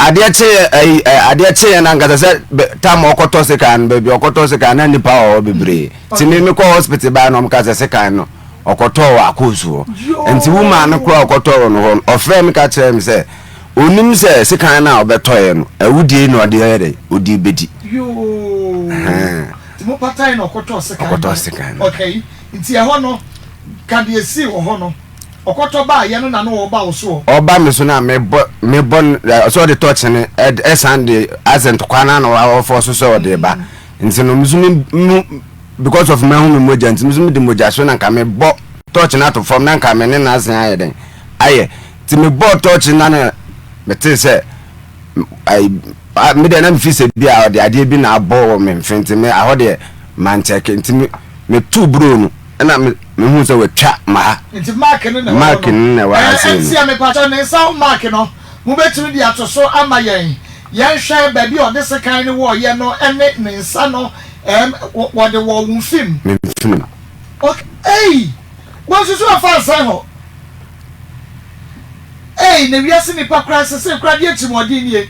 Adeɛ kyeeɛ, ɛyi, ɛ, adeɛ kyeeɛ no ankasa sɛ bɛ, tam a ɔkɔtɔ sekan no, baabi a ɔkɔtɔ sekan no, na nipa wɔ hɔ bebree. Nti me, mekɔɔ hospital baeɛ na wɔka sɛ sekan no, ɔkɔtɔɔ wɔ akoosu hɔ. Nti wo maa no koraa ɔkɔtɔɔ wɔ no hɔ no, ɔfrɛɛ me ka kyerɛɛ me sɛ onim sɛ sekan no a ɔbɛtɔeɛ no, awudie na ɔde yɛ dɛn, ɔde bɛdi. Yoo. Nti mo patae na ɔkɔtɔɔ sekan no. Ɔkɔtɔɔ sekan no. Okay. Nti ɛhɔ no, ka deɛ esii wɔ hɔ no. Ɔkɔtɔ baayɛ no na na ɔreba wo soɔ. Ɔreba me so no a mebɔ, mebɔ no, sɛ ɔde tɔɔkye no ɛsan de asɛ ntɔkwa no ara na ɔfɔ so sɛ ɔde ba. Nti no, me nso me mu. Because of mahu me mogya nti me nso mede mogya so na nka mebɔ torch no ato fam na nka me ne no asen ayɛ dɛn ayɛ nti mebɔɔ torch no na metee sɛ me deɛ na mefi sɛ bi a ɔde adeɛ bi na abɔ wɔ me mfe nti me ahɔ deɛ mankyɛke nti me metu buro no ɛna mehu sɛ watwa ma ha nti mark no na mark no na ɛwɔ ha sei no ɛnti a mepakyɛ ne nsa ho mark no mobɛtumi de ato so ama yɛn yɛnhwɛ baabi a ɔde sekan no wɔɔyɛ no ne ne nsa no Ɛɛm, wɔ, wɔde wɔɔ wo mfem. Me mfem. Ok, ei! Wɔnsusu afa nsan hɔ. Ei, na wiase nnipa koraa sesei koraa deɛ atirimuɔden nie.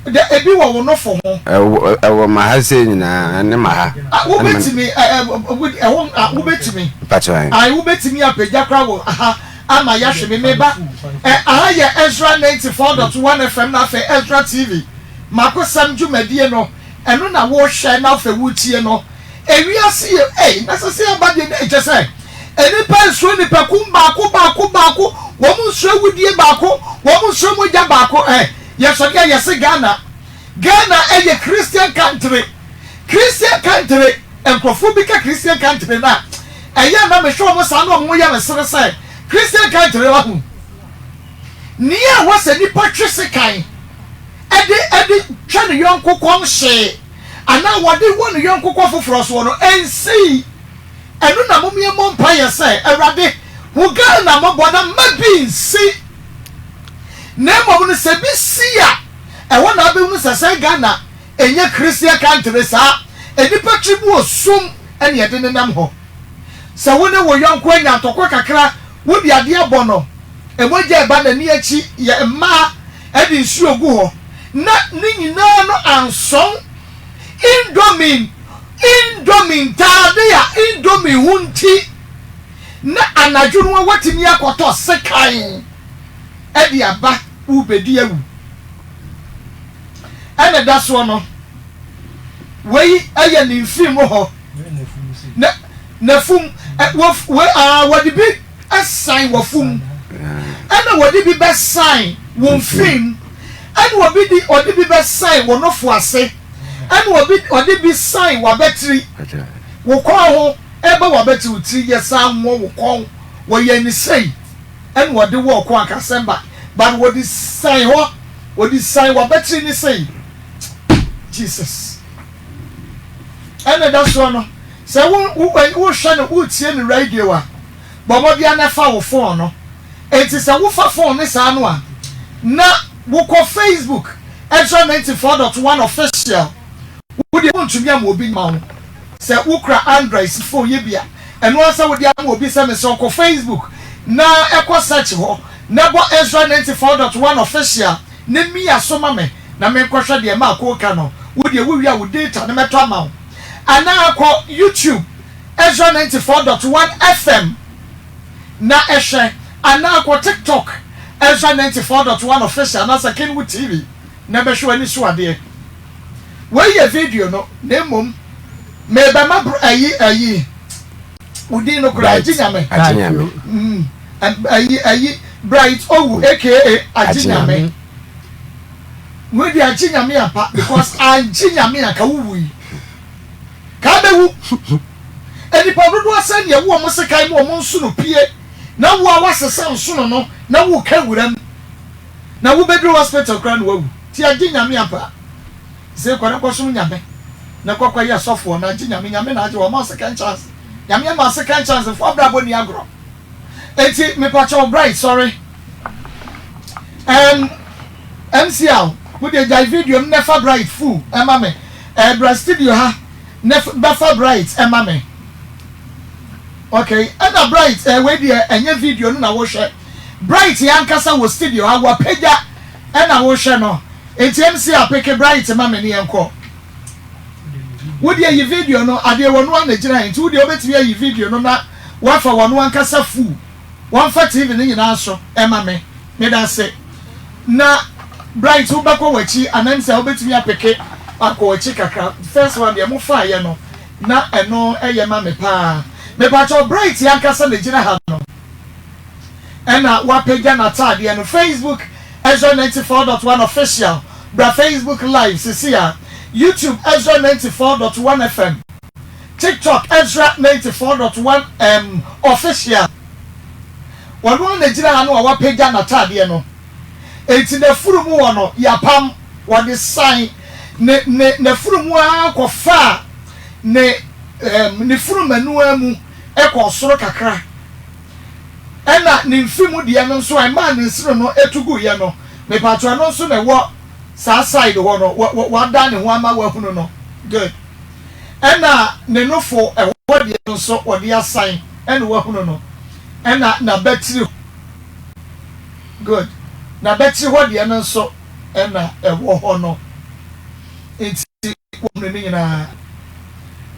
Dɛ, ebi wɔ wo nofo ho. Ɛwɔ, ɛwɔ m'aha sei nyinaa, ɛne m'aha. Ah, wobɛtumi, ɛ, ɛ, wo, ɛhɔ, ah, wobɛtumi. Mpakyɛ ahe? Ae, wobɛtumi apagya koraa wɔ ha ama yɛahwɛ me, me ba. Ɛ, aha yɛ Ezra 94.1 FM na afei Ezra TV. Makosɛm dwumadie no. Ɛno na wohwɛ na afei wotie no. Ewiase yɛ ei na sɛsɛ aba deɛ na kyɛ sɛ nnipa nsuro nnipa kum baako baako baako. Wɔn nsuro awudie baako, wɔn nsuro mogya baako. Ɛ yɛsɔre a yɛse Ghana. Ghana ɛyɛ Christian country. Christian country, nkurɔfoɔ bi ka Christian country no a, ɛyɛ a na mehwɛ wɔn saa na wɔn ho yɛ me sere sɛ Christian country wahu. Nea ɛwɔ sɛ nipa twe sekan ɛde ɛde twa ne yɔnko kɔm hyee anaa wɔde wɔ ne yɔnko kɔ foforɔ soɔ no ɛnsii. Ɛno na mom yɛmmɔ mpaeɛ sɛ, Awurade, hu Ghana mmɔbɔ na mma bi nsi. Na mmom no sɛ bi si a, ɛhɔ na wobɛhunu sɛ sɛ Ghana ɛnyɛ Christian country saa, nnipa tiri mu wɔ sum ɛne yɛde nenam hɔ. Sɛ wo ne wo yɔnko anya ntɔkwa kakra, wode adeɛ bɔ no, mogya ɛba n'ani akyi, yɛ mmaa ɛde nsuo gu hɔ, na ne nyinaa no ansɔn. Indomine, Indomie ntaade a Indomie ho nti na anadwo no watumi akɔtɔ sekan de aba wobɛdi awu. Ɛna ɛda soɔ no, wei yɛ ne mfiri mu hɔ. Na n'afum, wɔde bi san w'afum, ɛna wɔde bi bɛsan wo mfiri mu, ɛna obi de ɔde bi bɛsan wo nofo ase. Ɛna obi ɔde bi san w'abatiri, wo kɔn ho, ɛba w'abatiri, wo tiri yɛ saa wɔ wo kɔn, wɔyɛ ne sei, ɛna ɔde wɔ ɔkɔn anka asɛm ba, but wɔde san hɔ, wɔde san w'abatiri ne sei. Jesus. Ɛna ɛda soɔ no, sɛ wo wo wohwɛ no, wotie no radio a, bɔ mmɔden ara na fa wo phone no. Enti sɛ wofa phone no saa no a, na wokɔ Facebook, Ezra 94.1 Official, wo deɛ wontumi ama obi ma wo. Sɛ wokura Android phone yi bi a, ɛno ara sɛ wode ama obi sɛ mesrɛ wo kɔ Facebook na kɔ search hɔ na bɔ Ezra 94.1 Official na mia so ma me na menkɔhwɛ deɛ Marko reka no. Wo deɛ wowie a wo data no mɛtɔ ama wo. Anaa kɔ YouTube, Ezra 94.1 FM. na hwɛ anaa kɔ TikTok Ezra 94.1 Official anaasɛ Kenwood TV na bɛhwɛ w'ani so adeɛ. Wei yɛ video no na mmom merebɛma bro ayi ayi wo din no koraa Bright Agye Nyame Agye Nyame. Mm, ayi ayi Bright Owu aka Agye Agye Nyame. Nyame. Wei deɛ Agye Nyame ampa because angye Nyame anka wowui. Ka bɛwu. Nnipa dodoɔ sɛn na ɛwɔ wɔn sekan mu wɔn nsono pue na wo a woasesa nsono no na woreka wuram na wobɛduru hospital koraa na woawu. Nti agye Nyame ampa. Sei kɔ na kɔsom Nyame na kɔ kɔyɛ sɔfoɔ na agye Nyame. Nyame na agye wo, wama wo second chance. Nyame ama wo second chance, mfa w'abrabɔ nni agorɔ. Enti mepakyɛw Bright sɔre. Ɛɛm MCL wo deɛ gyae video no na fa Bright full ɛma me. Ɛɛ bra studio ha na bɛfa Bright ɛma me. Okay ɛna Bright ɛɛ wei deɛ ɛnyɛ video no na wohwɛ. Bright yɛ ankasa wɔ studio ha wapagya ɛna wohwɛ no. Enti MCL peke Bright ma me ne yɛnkɔ. Wo deɛ yi video no, adeɛ wɔno ara na ɛgyina he, nti wo deɛ wobɛtumi ayi video no na woafa wɔno ankasa full, wɔmfa TV no nyinaa so ma me. Medase. Na Bright wobɛkɔ w'akyi anansɛ wobɛtumi apeke akɔ w'akyi kakra, first one deɛ mofaeɛ no na ɛno ɛyɛ ma me paa. Mepakyɛw Bright ankasa na ɛgyina ha no ɛna wapagya n'ataadeɛ no, Facebook Ezra 94.1 Official, bra Facebook live sisi a, YouTube Ezra 94.1 FM, TikTok Ezra 94.1 um, Official. Ɔno ara na gyina ha no a wapagya n'ataadeɛ no. Enti n'afurum wɔ no yɛapam, wɔde san ne ne n'afurum ara kɔfaa ne um, ne furumanu mu kɔɔ soro kakra. Ɛna ne mfe mu deɛ no nso a ɛmaa ne nsene no tu guiɛ no, mepakyɛw ɛno nso na ɛwɔ saa side hɔ no, wa, wa, wadan ne ho ama wahunu no. Good. Ɛna ne nofo ɛhɔ deɛ no nso wɔde asan ɛna wahunu no. Ɛna n'abatiri, good, n'abatiri hɔ deɛ no nso ɛna ɛwɔ hɔ no. Nti wahunu ne nyinaa.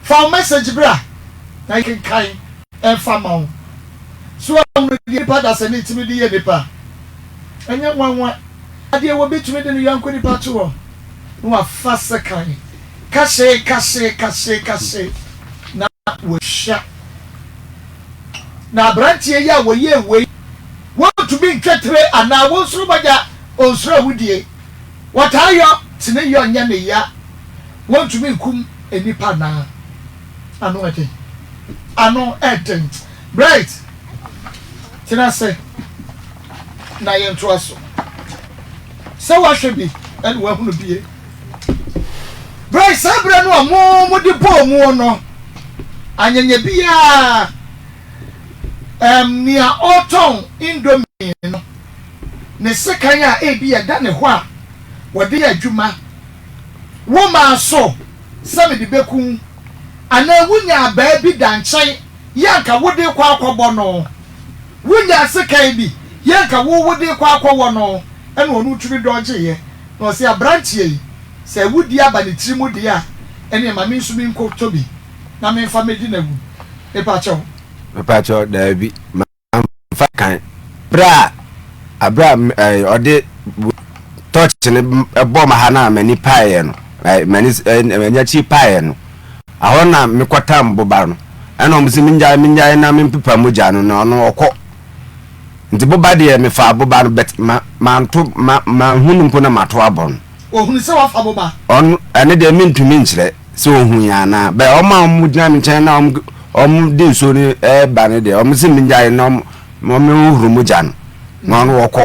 Fa wo message bra na yɛnkenkan mfa ma wo. So woahunu deɛ nipa dasani tumi de yɛ nipa? Ɛnyɛ nwanwa. Adeɛ obi tumi de ne yɔnko nipa to hɔ na wafa sekan kahyee kahyee kahyee kahyee na wahwa. Na aberanteɛ yi a wɔyɛɛ wei, wɔntumi. Wɔntumi ntwa tire anaa wɔnsuro mogya, ɔnsuro awudie. Wɔtaa yɔ tene yɔ nyɛ ne ya, wɔntumi nkum nnipa anaa. Ano ɛden. Ano ɛden. Bright, tena ase na yɛntoa so. Sɛ woahwɛ bi ɛna woahunu bie. Bright, saa berɛ no a mo mode bɔɔ muo no, anyanya biara Ɛɛm, nea ɔretɔn indomie no, ne sekan a ebia ɛda ne hɔ a wɔde yɛ adwuma, womaa so sɛ mede beku wo, anaa wunyaa abaa bi da nkyɛn yɛ anka wode rekɔ akɔbɔ no, wunyaa sekan bi yɛ anka wo wode rekɔ akɔwɔ no, ɛna ɔno tumi dɔgyeeɛ, na ɔse, Aberanteɛ yi, sɛ awudie aba ne tiri mu deɛ a, ɛneɛ ma me nso menkɔtɔ bi. na menfa medi no awu mepakyɛw. Mepakyɛw daabi manfa kan bere a abere a ɛɛ ɔde torch no ɛbɔ ma ha na m'ani paeɛ no ɛɛ m'ani ɛɛ m'ani akyi paeɛ no ahɔ na mekɔtam boba no ɛna wɔn sɛ mengyae mengyae na mempepa mogya no na ɔno ɔkɔ nti boba deɛ mefaa boba no but ma manto ma manhu no mpo na mato abɔ no. Ohunu sɛ wafa boba. Ɔno ɛne deɛ mentumi nkyerɛ. Sɛ ohun yɛn anaa? Bɛ wɔn a wɔgyina me nkyɛn na wɔde nsuo no reba no deɛ, wɔn se mengyae na wɔnhohoro mogya no, na ɔno wɔkɔ.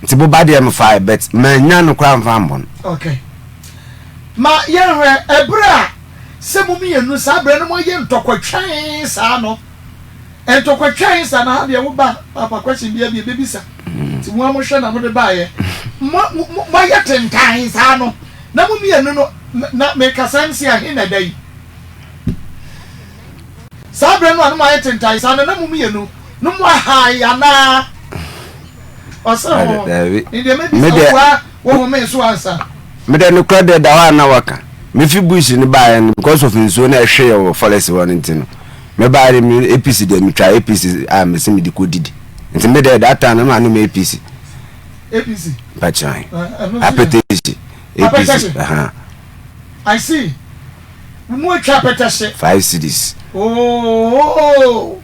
Nti boba deɛ mefae, but mannya no koraa mfa ammɔ no. Okay. Ma yɛnhwɛ, ɛberɛ a sɛ mo mmienu saa berɛ no moayɛ ntɔkwatwan saa no, Ntɔkwatwae nsa na ha deɛ wo ba papa question bia bi ebebisa nti mo a mo hwɛ na mo de baayɛ mo mo ayɛ tentan saa no na mo mmienu no na me kasa MC ahe na ɛda yi saa berɛ no a no mo ayɛ tentan saa no na mo mmienu no mo ahae anaa ɔsɛ ho ne deɛ mebisa wo a wo home so ansa. Mede nokorɛ deɛ da hɔ a na waka mefi bush no baeɛ no because of nsuo no ɛhweeɛ wɔ forest hɔ no nti no Mebae no me APC deɛ metwa APC a mese mede kɔ didi nti me deɛ that time no ma nom APC. APC. Mpakyɛn. Apɛtɛhye. APC. Apɛtɛhye. I see. Mu atwa apɛtɛhye. 5 cedis. Oh.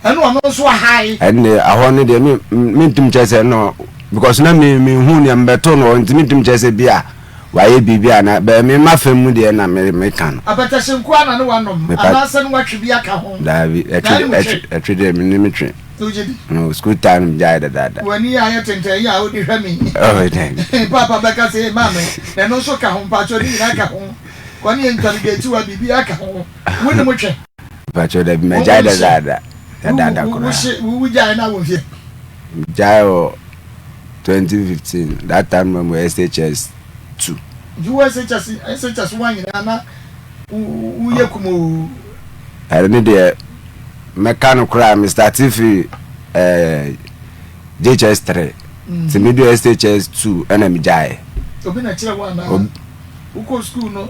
Ɛno ɔno nso ahae. Ɛnne ahɔ no deɛ me mentum kyerɛ sɛ no because na me me hu nea mbɛto no nti mentum kyerɛ sɛ bi a Wayɛ biribi ana? Bɛɛ me ma fam mu deɛ na me me ka no. Apɛtɛhye nko ara na ne wanom anaasɛ ne watwe bi aka ho? Daabi, ɛtwe ɛtwe ɛtwe deɛ me ne me twe. Wogye di? No, school time no gyae dadaada. W'ani a ayɛ tenten yi a wode hwɛ me yi. Oh, daabi. Paapa bɛka sɛ, ee maame, na ɛno nso ka ho, mpakyɛw ne nyinaa ka ho. Kɔ ne yɛ ntwaregatiwa, biribiara ka ho. Wo ne mo twe? Mpakyɛw daabi, magyae dadaada. Dadaada koraa. Wo gyae na wo mfeɛ? Gyae wɔ 2015 that time na mo SHS 2. Nti wo SHS SHS 1 nyinaa na wo yɛ kumoo. Ɛno ne deɛ mɛka no koraa me starte firi eh, JHS 3 nti me du SHS 2 ɛna me gyaeɛ. Obi na kyerɛ wo anaa? Wokɔ school no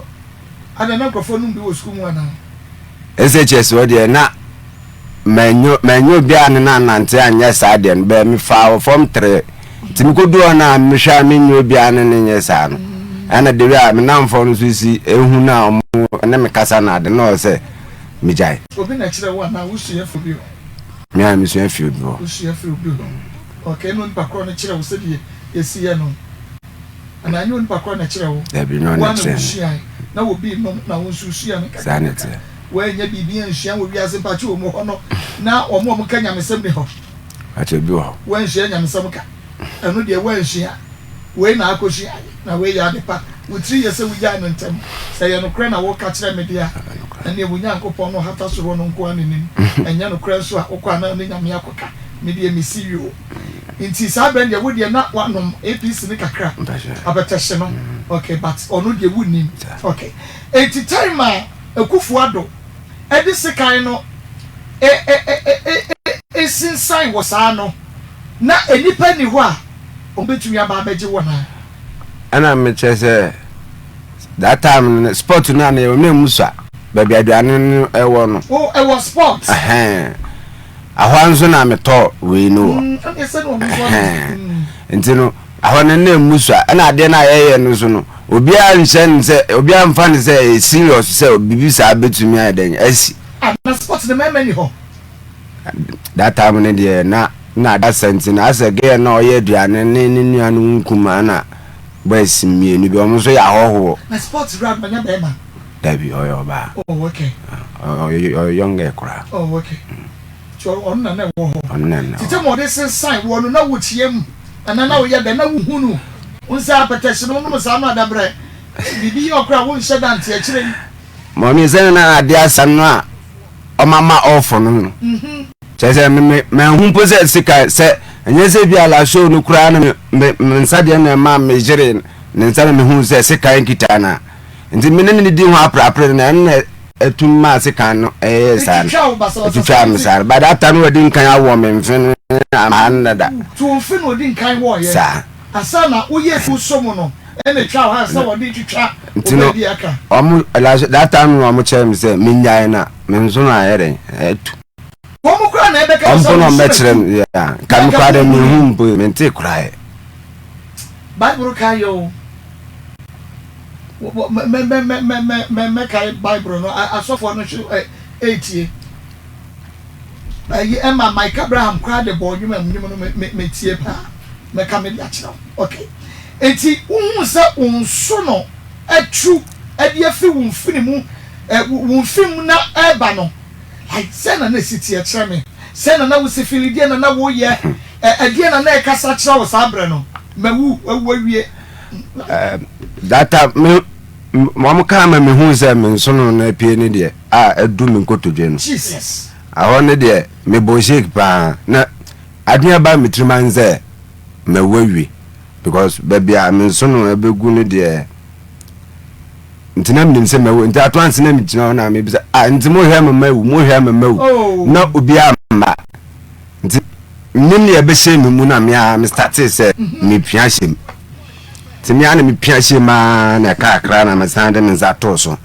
Adɛn, na nkurɔfoɔ nom bi wɔ sukuu mu anaa? SHS hɔ deɛ na manyɛ manyɛ obiara ne no anante anyɛ saa deɛ no bɛɛ mefaa wɔ fam tere nti mekɔdu hɔ no a mehwɛ a menyɛ obiara ne no nyɛ saa no ɛna de a me namfoɔ no nso si ehu no a ɔmo ne me kasa no ade na ɔwɔ sɛ megyae. Obi na ɛkyerɛ wo anaa wosua firi obi hɔ? Me a mesua firi obi hɔ. Wosua firi obi hɔ. Okay, ɛna onipa korɔ no kyerɛ wo sɛdeɛ yɛsi yɛ no. Anaa ɛnyɛ onipa korɔ na ɛkyerɛ wo? Dabi, ɛnyɛ ɔno na ɛkyerɛ me. Wo ara na wusuae, na obi renom, na wo nso wusua no Saa na ɛteɛ. Woannya biribi ansua wɔ wiase mpakyɛ wɔ mu hɔ no, na wɔn a wɔka nyamesɛm nni hɔ. Mpakyɛ bi wɔ hɔ. Woansua nyamesɛm ka. Ɛno deɛ woansua. Wei na akɔsuae, na wei yɛ ade pa. Wo tiri yɛ sɛ wugyae no ntɛm. Sɛ ɛyɛ nokorɛ na woreka kyerɛ me deɛ a, ɛnneɛ wo Nyankopɔn no ɔhata soro no nko ara na nim. Ɛnyɛ nokorɛ nso a, wokɔ a na wo ne Nyame akɔka. Me deɛ mesi yoo. Nti saa berɛ no deɛ wo deɛ na wanom APC no kakra abɛtɛhye no okay but ɔno deɛ wonnim okay nti time a Akufo Addo de sekan no sinsan wɔ saa no na nnipa nni hɔ a wɔbɛtumi aba abɛgye wɔn a. Ɛna mekyerɛ sɛ that time no sport no a na yɛwɔ na emu sua baabi aduane no ɛwɔ no. Oh ɛwɔ sport. Ɛhɛn. Ahɔ nso na metɔ wei no wɔ. Ɛhɛn. Nti no, ahɔ no na emu sua. Ɛna adeɛ no a yɛyɛ no nso no, obiara nhyɛ no sɛ, obiara mfa no sɛ ɛyɛ serious sɛ biribi saa bɛtumi ayɛ dɛn asi. Ah, na sport no mmarima ni hɔ? That time no deɛ na. Na adasa nti no asɛ girl no a ɔyɛ aduane ne ne nua no nkumaa na boys mmienu bi ɔmo nso yɛ ahɔhoɔ. Na sports wura no ɔnyɛ bɛɛma? Dabi ɔyɛ ɔbaa. Oh okay. Ɔyɛ young girl koraa. Oh okay. Nti ɔno na na ɛwɔ hɔ. Ɔno na na ɛwɔ hɔ. Tete ma ɔde sensan woɔ no na wokyia mu anaa na woyɛ dɛn na wohu no? Wo nsa apɛtɛhye no wonom saa no adabrɛ biribi yɛ ɔkora wonhyɛ da nte akyire yi. Mummy sɛ na ade asa no a ɔmama ɔfo no no kyerɛ sɛ me me manhu mpo sɛ sika sɛ ɛnyɛ sɛ bi ala show no koraa no me me nsa deɛ na ɛma me yere ne nsa na mehu sɛ sika nkitaa no a nti me ne ne di ho aprapre no ɛno na ɛtum maa sika no ɛyɛ saa no ɛtwitwaa me saa no but that time wadi nkan awɔ me mfe no ama no dada to mfe na ɔdi nkan wɔɔyɛ saa Ansa na woyɛ afuw so mu no na etwa hɔ ansa wɔde retwitwa Nti no, wo baabi aka. wɔn, like that time no wɔn kyerɛ me sɛ mennyae na me nso no ayɛ dɛn atu. Wɔn koraa na ɛbɛka Wɔn sɛ mpo na wo wɔn nso bɛkyerɛ atu. me, yeah. Nka Na me nka koraa dɛ wonhui. menhu mpo, mentee koraa ɛ. Bible ka yɛ o. Wɔ- wɔ- mɛ- mɛ- mɛ- mɛ- mɛ- mɛ- Mɛkae Bible no, a- asɔfoɔ no nso ɛ- ɛretie. Ɛyi ɛma Mike Abraham koraa de bɔɔ nnwom a nnwom no me me metie paa. Mɛka me de akyerɛ wo. Okay. Enti wohuu sɛ wo nso no atu de afi wo mfini mu, ɛ, wo mfe mu na ɛreba no. Like sɛn na na ɛsi teɛ kyerɛ me? Sɛn na na wosi feeli? Deɛn na na woyɛ? Ɛ, ɛdeɛn na na ɛkasa kyerɛ wo saa berɛ no? Mawu, wawu awie. Like. That time me wɔn kaa ma mehu sɛ me nsono no apue ne deɛ a adu me nkotodwe no. Jesus. Ahɔ ne deɛ mebɔ shake paa na adwene aba me tirim an sɛ mawu awie because baabi a me nsono ɛbɛgu no deɛ nti na menim sɛ mawu nti ato anse na megyina hɔ na mebisa ah nti mohwɛ me mawu mohwɛ me mawu Oh. na obiara mma nti menim deɛ ɛbɛhyɛ me mu na me a me startee sɛ mepia hyɛ mu nti me a na mepia hyɛ mu aa na ɛka akra na mesan de me nsa too so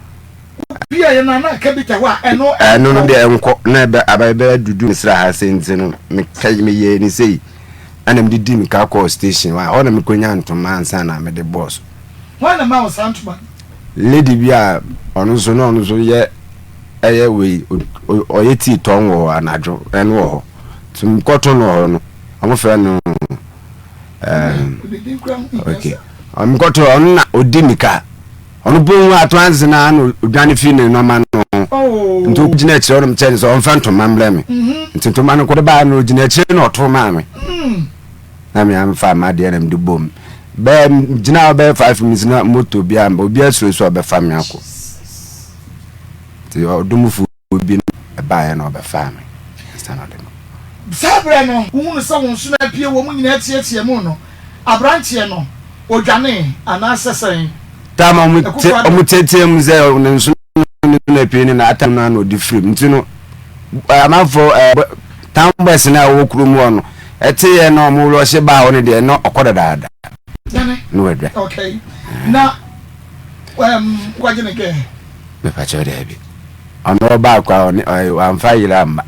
Piaeɛ no a na aka bi da hɔ a ɛno Ɛno no nkɔ. deɛ nkɔ na ɛbɛ aba ɛbɛ dudu me sra ha sei nti no meka meyɛɛ ne sei ɛna mede di mika kɔɔ station hɔ a hɔ na mekɔnya ntoma ansa na mede bɔɔ so. Hwan na ɛmaa wo saa ntoma no? Lady bi a ɔno nso na ɔno nso yɛ ɛyɛ wei ɔyɛ tii tɔn wɔ hɔ anadwo ɛno wɔ hɔ nti mekɔto no wɔ hɔ no wɔn frɛ no ɛɛm okay mekɔto ɔno na ɔdi mika. Ɔno mpo hu ato anse na na odwane fi ne nɔma no ho. Nti ogyina akyire ɔnom kyerɛ no sɛ ɔmfa ntoma mbrɛ me. Nti ntoma no kɔde baa no ogyina akyire na ɔto maa me. Na me amfa m'adeɛ na mede bom. Bɛɛ gyina hɔ bɛyɛ 5 minutes na moto bi amba obi asuro sɛ ɔbɛfa me akɔ. Nti ɔdomfo bi no ɛbaeɛ na ɔbɛfaa me ansa na ɔde me. Saa berɛ no, wohunu sɛ wɔn nsono apue, wɔn nyinaa teateaa mu no, aberanteɛ no, ɔdwanee, anaasɛ sɛn? Tam a wɔteateaa mu sɛ ne nsono no apue no na atam no na ɔde firim. Nti no, amanfoɔ, town boys no a wɔwɔ kurom hɔ no, ɛteeɛ na wɔn rɔhye baa hɔ no deɛ, na ɔkɔ dadaada. Dwane? Na wadwane. Okay. Na, um, wagye ne kɛ? Mepakyɛw daabi. Ɔno ɔbaa koraa ɔne ɔyɛ wamfa yere amma.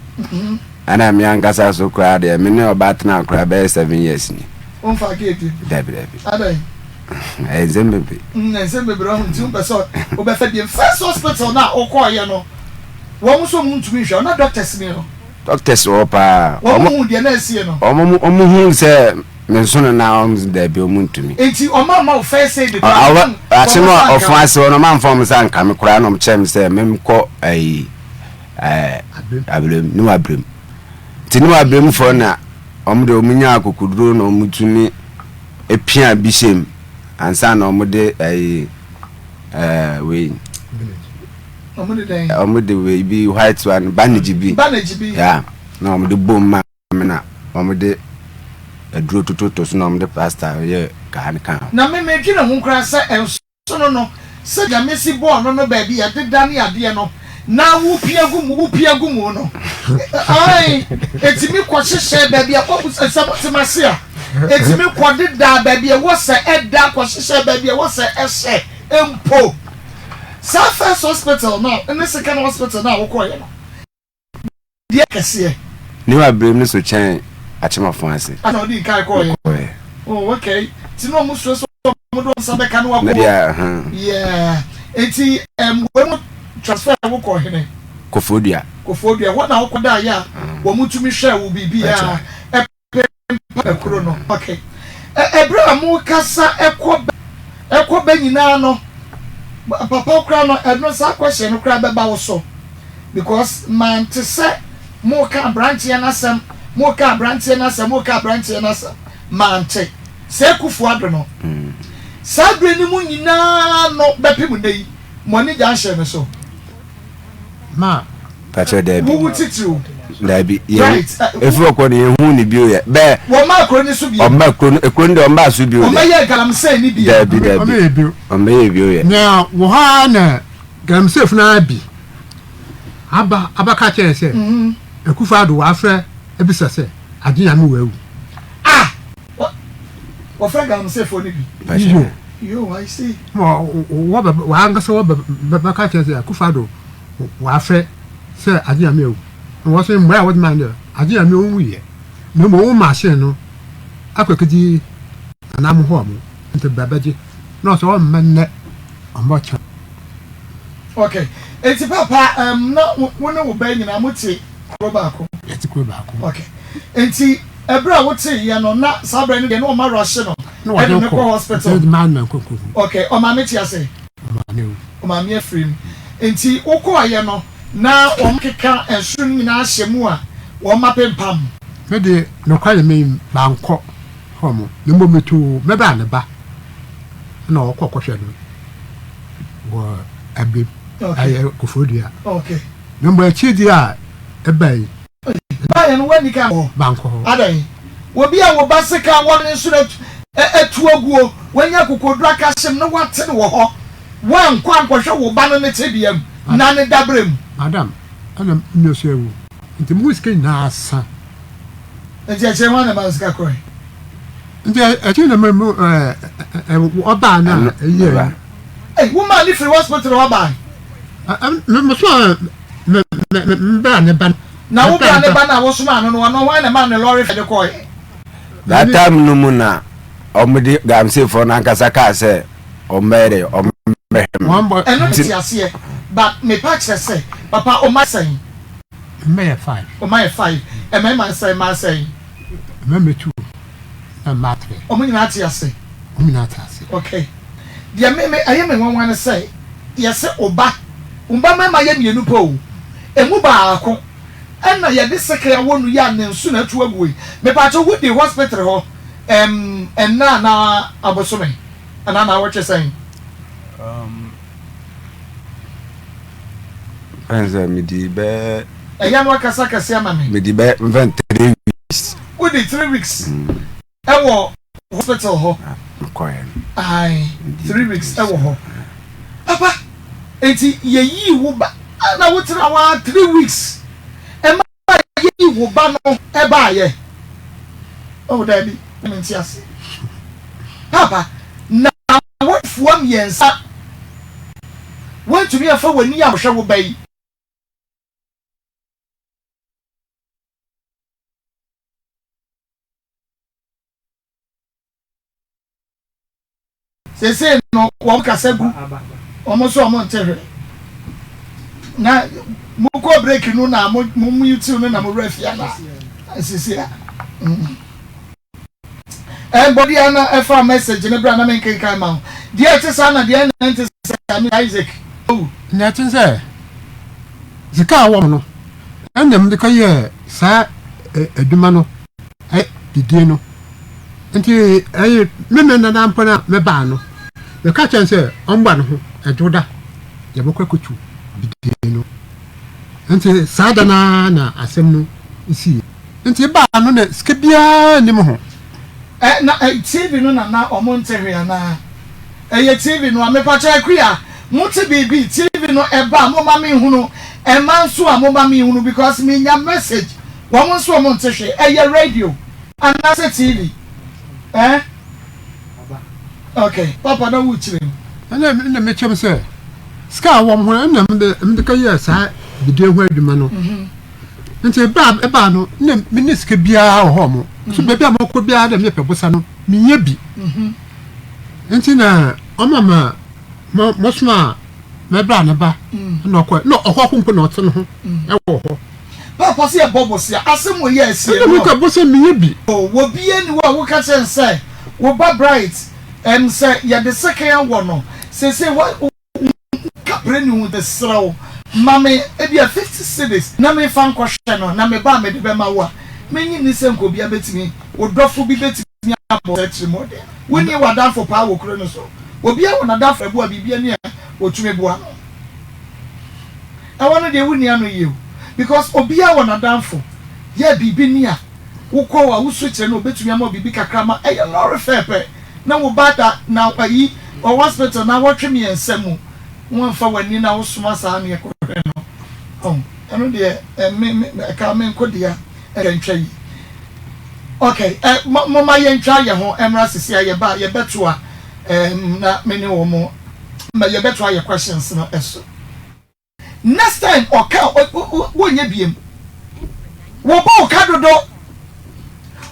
Ɛna me ankasa so koraa deɛ me ne ɔbaa tena koraa bɛyɛ 7 years ni. Womfa keeti? Dabi dabi. Adɛn? Ɛyɛ nsɛm bebree. Nsɛm bebree ɔho nti wompɛ sɛ wobɛfa biem. First hospital no a wokɔɔyɛ no wɔn nso wɔn ntumi nhwɛ wo na doctors ni hɔ? Doctors wɔ hɔ paa. Wɔn hu deɛ na asie no? Wɔn wɔn hu sɛ me nsono na wɔn sɛ dabi wɔn ntumi. Nti wɔn amma wo first aid koraa? Awɔ ase no ɔfo ase hɔ no wɔn amfa wɔn nsa anka me koraa na wɔn kyerɛ me sɛ menkɔ ayi ɛɛ abirem ne wabirem nti ne wabirem foɔ na wɔn de wɔn nya akokoduro na wɔn tumi epia bi hyɛ mu ansa na wɔn de ayi ɛɛ wei. Wɔn de dɛn? Wɔn de wei bi white one bandage bi. Bandage bi. Yeah na wɔn de bom ma. Me na wɔde aduro tototo so na wɔde plaster yɛ kaa no kaa ho. Na me medwene ho koraa sɛ ɛnsono no sɛdeɛ mesi bɔɔ no no baabi a ɛdeda ne adeɛ no na wopia gu mu wopia gu mu no ae ɛtumi kɔ hyehyɛ baabi a kɔ sɛ mote m'ase a ɛtumi kɔ deda baabi a ɛwɔ sɛ ɛda kɔ hyehyɛ baabi a ɛwɔ sɛ ɛhyɛ mpo saa first hospital no ne second hospital no a wokɔeɛ no. Deɛ kɛseɛ. Ne wa berem no so kyɛn akyemafo ase. Ana ɔdi nkan kɔɔeɛ? Kɔɔeɛ. Oh okay. Nti na ɔmo suro sɛ ɔmo de ɔmo nsa bɛka no akɔ. Na bia ahaa. Yeah. Nti ɛm wei mo transfer wo kɔ hene? Kofoɔdua. Kofoɔdua. Ɛhɔ na wokɔ daeɛ a wɔn tumi hwɛɛ wo biribiara. That's right. Kuro no. Okay. Ɛberɛ a mokasa ɛkɔ bɛ ɛkɔ bɛ nyinaa no, papa koraa no, ɛno saa question no koraa bɛba wo so because mante sɛ moka abranteɛ no asɛm, moka abranteɛ no asɛm, moka abranteɛ no asɛm, mante. Sɛ Akufo Addo no, saa berɛ no mu nyinaa no bɛpem nnɛ yi, mo ani gya nhyɛɛ no so. Ma. Pakyɛ daabi. Wo wo titiriw. Daabi. Right. Efi ɔkɔ no yɛn hu ne bio yɛ. Bɛɛ. Wɔn maa kuro ni so bio. Ɔmma kuro no ekuro no deɛ ɔmma so bio. Ɔmma yɛ galamsey ni bio. Daabi daabi. Ɔmma yɛ bio. Ɔmma yɛ bio yɛ. Na wɔ hɔ ara na galamsey funu ara bi aba abɛka kyerɛ sɛ Akufo Addo wafrɛ abisa sɛ Agye Nyame wawu. Ah! Wɔfrɛ galamseyfoɔ no bi. Yo. Yo, I see. Wɔ bɛ w'ankasa wɔ bɛ bɛka kyerɛ sɛ Akufo Addo wafrɛ sɛ Agye Nyame awu. Na wɔn nso mmuae a wɔde ma no deɛ Agye Nyame ɔnwuiɛ na mmom wo machine no akɔ akɛdi nananom hɔ mo nti bra bɛgye na ɔsɛ ɔmma nnɛ ɔmmɔ kyena. Okay, enti papa um, na wo ne wo ba nyinaa mo te kuro baako? Yɛte kuro baako. Okay, enti ɛberɛ a wotee yɛ no na saa berɛ no deɛ na ɔma rush no ɛde no kɔ hospital? Okay, ɔmaame te ase? Ɔmaame afiri mu. Enti wokɔɔ yɛ no na wɔn keka nsoro no nyinaa ahyɛ mu a wɔn apempam? Me de nokware me mankɔ hɔ mo na mmom metoo me bra ne ba na ɔkɔ kɔhwɛ no wɔ Abirem ɛyɛ Koforidua. Na mmom akyiri deɛ a ɛbae yi. Baeɛ no woanni kan hɔ? Mankɔ hɔ. Adɛn? Obi a wo ba sekan wɔ ne nsono atu aguo, wanya akokoɔduro aka hyem na woate no wɔ hɔ, woankɔ ankɔhwɛ wo ba no ne tebea mu na ne daberɛ mu? Madam, ɛna me nua nso awu, nti me ho sika nyinaa asa. Nti akyire hwan na ɛmaa wo sika kɔe? Nti akyire na me ɔbaa no a ɛyɛ. Ei, wo maa no firi hospital hɔ bae? Me somaa me me me bra ne ba. Na wo bra ne ba no a wosomaa no no, ɔno hwan na ɛmaa no lɔre fare de kɔeɛ? That time no mu na wɔde Galamseyfoɔ no ankasa kaa sɛ wɔmmɛyɛ dɛ wɔmmɛhwɛ me. Ɛno mete aseɛ but mepa kyerɛ sɛ papa wo mma sɛn? Mma yɛ five. Wo mma yɛ five. Mmarima sɛn mmaa sɛn? Mmarima two na mmaa three. Wɔn nyinaa te ase? Wɔn nyinaa te ase. Okay. Deɛ me me ɛyɛ me nwanwa ne sɛ yɛse wo ba wo ba mmarima yɛ mmienu pɛ o emu baako ɛna yɛde sekan awɔ no yi a ne nso na atu aguo yi mepaakyɛw wo di hospital hɔ ɛm ɛnna anaa abosome anaa naawɔtwe sɛn? Um, fɛn sɛ medi bɛɛ. Ɛyɛ no akasa kɛse ama me. Medi bɛɛ mfɛn 3 weeks. Wodi 3 weeks. Ɛwɔ hospital hɔ. Mekɔɛ no. Ae, 3 weeks ɛwɔ hɔ. Papa, enti yɛyii wo ba na wotena hɔ ara 3 weeks. Ɛma yɛyii wo ba no ɛbaayɛ. Oh, daabi, mente ase. Papa, na wofoɔ mmiɛnsa woantumi amfa w'ani anhwɛ wo ba yi. Seesei no wɔn kasa gu wɔn nso wɔn nte hwee. Na mo kɔ break no na mo mo mute no na mo werɛ fi ana sisi a. Ɛbɔde a na ɛfa message no bra na menkenkan ma wo. Deɛ ɛte saa na deɛ na ɛnte saa me Isaac. Oh. Nea ɛte sɛ sika a wɔn no ɛna mede kɔyɛɛ saa adwuma no didie no nti ɛyɛ me me nana mpo na mebaa no meka kyerɛ no sɛ ɔmmoa ne ho ɛdwo da yɛbɛkɔ akɔtu bidie no nti saa da no ara na asɛm no sii nti baa no na sika biara nni me ho. Ɛ na ɛ TV no na na ɔmo nte hwee anaa? Ɛyɛ TV no a mepakyɛw Akua mo te biribi TV no ɛba a momma me nhunu ɛma nso a momma me nhunu because me nya message wɔn nso ɔmo nte hwee ɛyɛ radio anaasɛ TV eh okay papa na wo kyerɛ mu. Ɛna ɛna mekyerɛ mu sɛ sika a wɔn ho ɛna mede mede kɔyɛɛ saa bidie ho adwuma no nti ɛbaa ɛbaa no na mene sika biara wɔ hɔ mo nso baabi a mɔkɔ biara dɛ mepɛ bosa no menyɛ bi nti na ɔma ma mo mosoma a mɛbra ne ba na ɔkɔ na ɔhɔ ho mpo na ɔte ne ho ɛwɔ hɔ. Paapa sɛ yɛbɔ bosea, asɛm wei yɛ asie no. Ɛna meka bosea meyɛ bi. Oh, obiara nni hɔ a woka kyerɛ no sɛ wo ba Bright, ɛm sɛ yɛde sekan awɔ no, seesei wa, wo kaprɛ nni ho, mesrɛ wo, ma me ebia 50 cedis na memfa nkɔhwɛ no, na me ba a mede bɛma wo a, mennye nni sɛ nka obiara bɛtumi, wo dɔfo bi bɛtumi abɔ saa atirimuɔden no. Wonni w'adamfo paa wɔ kuro no so. Obiara wɔ n'adamfo a ɛboa biribiara ni a ɔtumi boa no. Ɛhɔ no deɛ wonni ano yie o because obiara wɔ n'adamfo yɛ biribi ni a wokɔ hɔ a wosu kyerɛ no obetumi ama wo biribi kakra ma ɛyɛ lɔre fare pɛ na wo ba da na ayi wɔ hospital naawɔtwe mmiɛnsa mu woamfa w'ani na wosoma saa ne ɛkɔhwɛ no oh ɛno deɛ me me ɛka me nko dea ɛka ntwa yi okay ɛ mo moma yɛntwa yɛ ho ɛmmra sisi a yɛba a yɛbɛtoa ɛm na me ne wɔn ma yɛbɛtoa yɛ questions no ɛso. Next time ɔka a wonyɛ biem. Wɔbɔ wo ka dodo.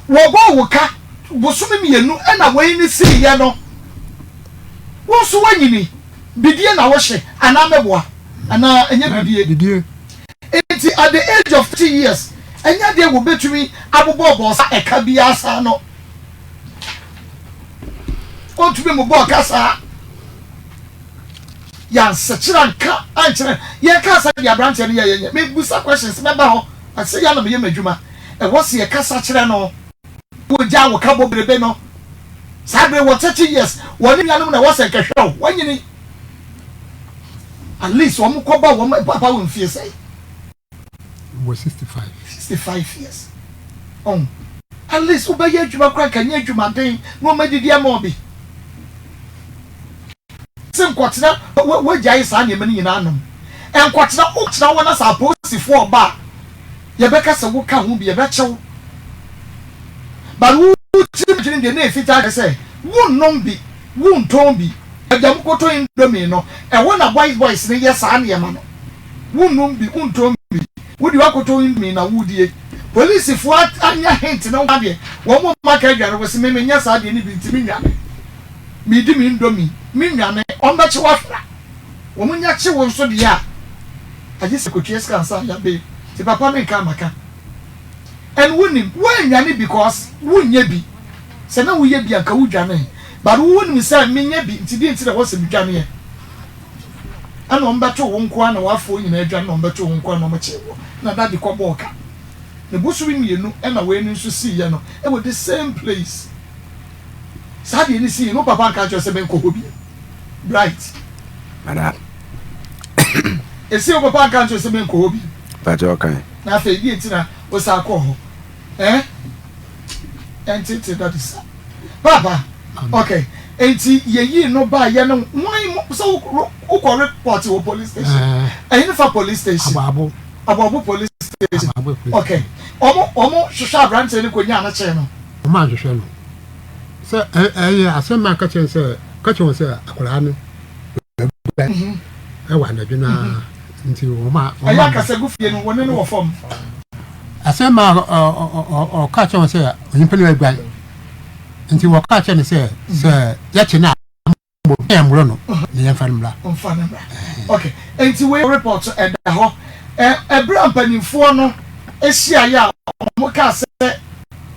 Wɔbɔ wo ka bosome mienu ɛna wei ne siiɛ no. Wo nso woanyini. Bidie na wohye anaa mɛboa anaa ɛnyɛ bidie. Bidie. Nti at the age of 30 years ɛnyɛ adeɛ wɔbɛtumi abobɔ bɔɔsa ɛka biara saa no. Ɔntumi mmobɔ ɔka saa. Yɛansekyerɛ anka ankyerɛ yɛnkaa sɛ deɛ aberanteɛ no yɛeɛ nyɛ. Mebisa questions mɛba hɔ sɛ yɛ na meyɛ m'adwuma. Ɛwɔ sɛ yɛkasa kyerɛ no. Wogyaa wo ka bɔ berebe no saa bere wɔ 30 years wɔne nuanom na ɛwɔ sɛ nkɛhwɛ wo wanyini at least wɔn kɔba wɔn papa wɔ mfie sɛn. Wɔ 65. 65 years ɔn at least wobɛyɛ adwuma koraa nka nyɛ adwumaden na wɔn adidi ama obi se nkɔtena wagyae saa nneɛma no nyinaa nom nkɔtena wotena hɔ na sɛ apolisifoɔ ɔba a yɛbɛka sɛ woka ho bi yɛbɛkyɛw but wo tirim adwene deɛ na ɛfitaa kyerɛ sɛ wonnom bi wontɔn bi agya mokɔtɔ indomie no ɛhɔ na boys boys no yɛ saa nneɛma no. Wonnom bi, wontɔn bi. Wo deɛ woakɔtɔ indomie na wodie. Polisifoɔ anya hint no nko deɛ, wɔn mma ka adwane. Wose me menyɛ saa adeɛ no bi nti mennwane. Medi me indomie, mennwane. Wɔbɛkye wo afra. Wɔn nya kye wo nso deɛ a, agye sɛ kɔtua sika ansa na yɛabail. Nti papa menka maka. And wonim, woannwane because wonyɛ bi. Sɛ na woyɛ bi a nka wodwanee. But wo wonim sɛ menyɛ bi nti deɛ nti na ɛwɔ sɛ medwaneɛ. Ɛna wɔn bɛtoo wo nkoa na w'afoɔ nyinaa adwane na wɔn bɛtoo wo nkoa na wɔn kyee wo na daddy kɔ bɔɔ ka ne bosome mienu ɛna wei no nso siiɛ no ɛwɔ the same place saa deɛ no sii no wo papa anka ankyerɛ sɛ menkɔ hɔ bio Bright Madam. Ɛsii wo papa anka ankyerɛ sɛ menkɔ hɔ bio Pakyɛ ɔkan. Na afei deɛ nti na wo saa kɔɔ hɔ Eh ɛntete daddy sa paapa ok enti yɛyii no baa yɛ no hwan mo sɛ wo kɔ report wɔ police station ɛyi ne fa police station Aboabo Aboabo police station Aboabo police ok ɔmo ɔmo hwehwɛ aberanteɛ no kɔ nyaa no kyee no. Ɔmo anhwehwɛ no sɛ ɛyɛ asɛm a ka kyerɛ sɛ ka kyerɛ wɔn sɛ akwadaa no ɛwɔ anadwo no ara nti wɔn a wɔn a. Ɛyɛ akasagu fie no wɔne no wɔ fam. Asɛm a ɔka kyerɛ wɔn sɛ onyimpa no aguan nti wɔka kyerɛ no sɛ sɛ yɛkye no a mmom yɛn mmoro no na yɛmfa no mmra. Mfa no mmra. Okay. Nti wei report ɛda hɔ. Ɛberɛ a mpanimfoɔ no hyiaeɛ a wɔkaa sɛ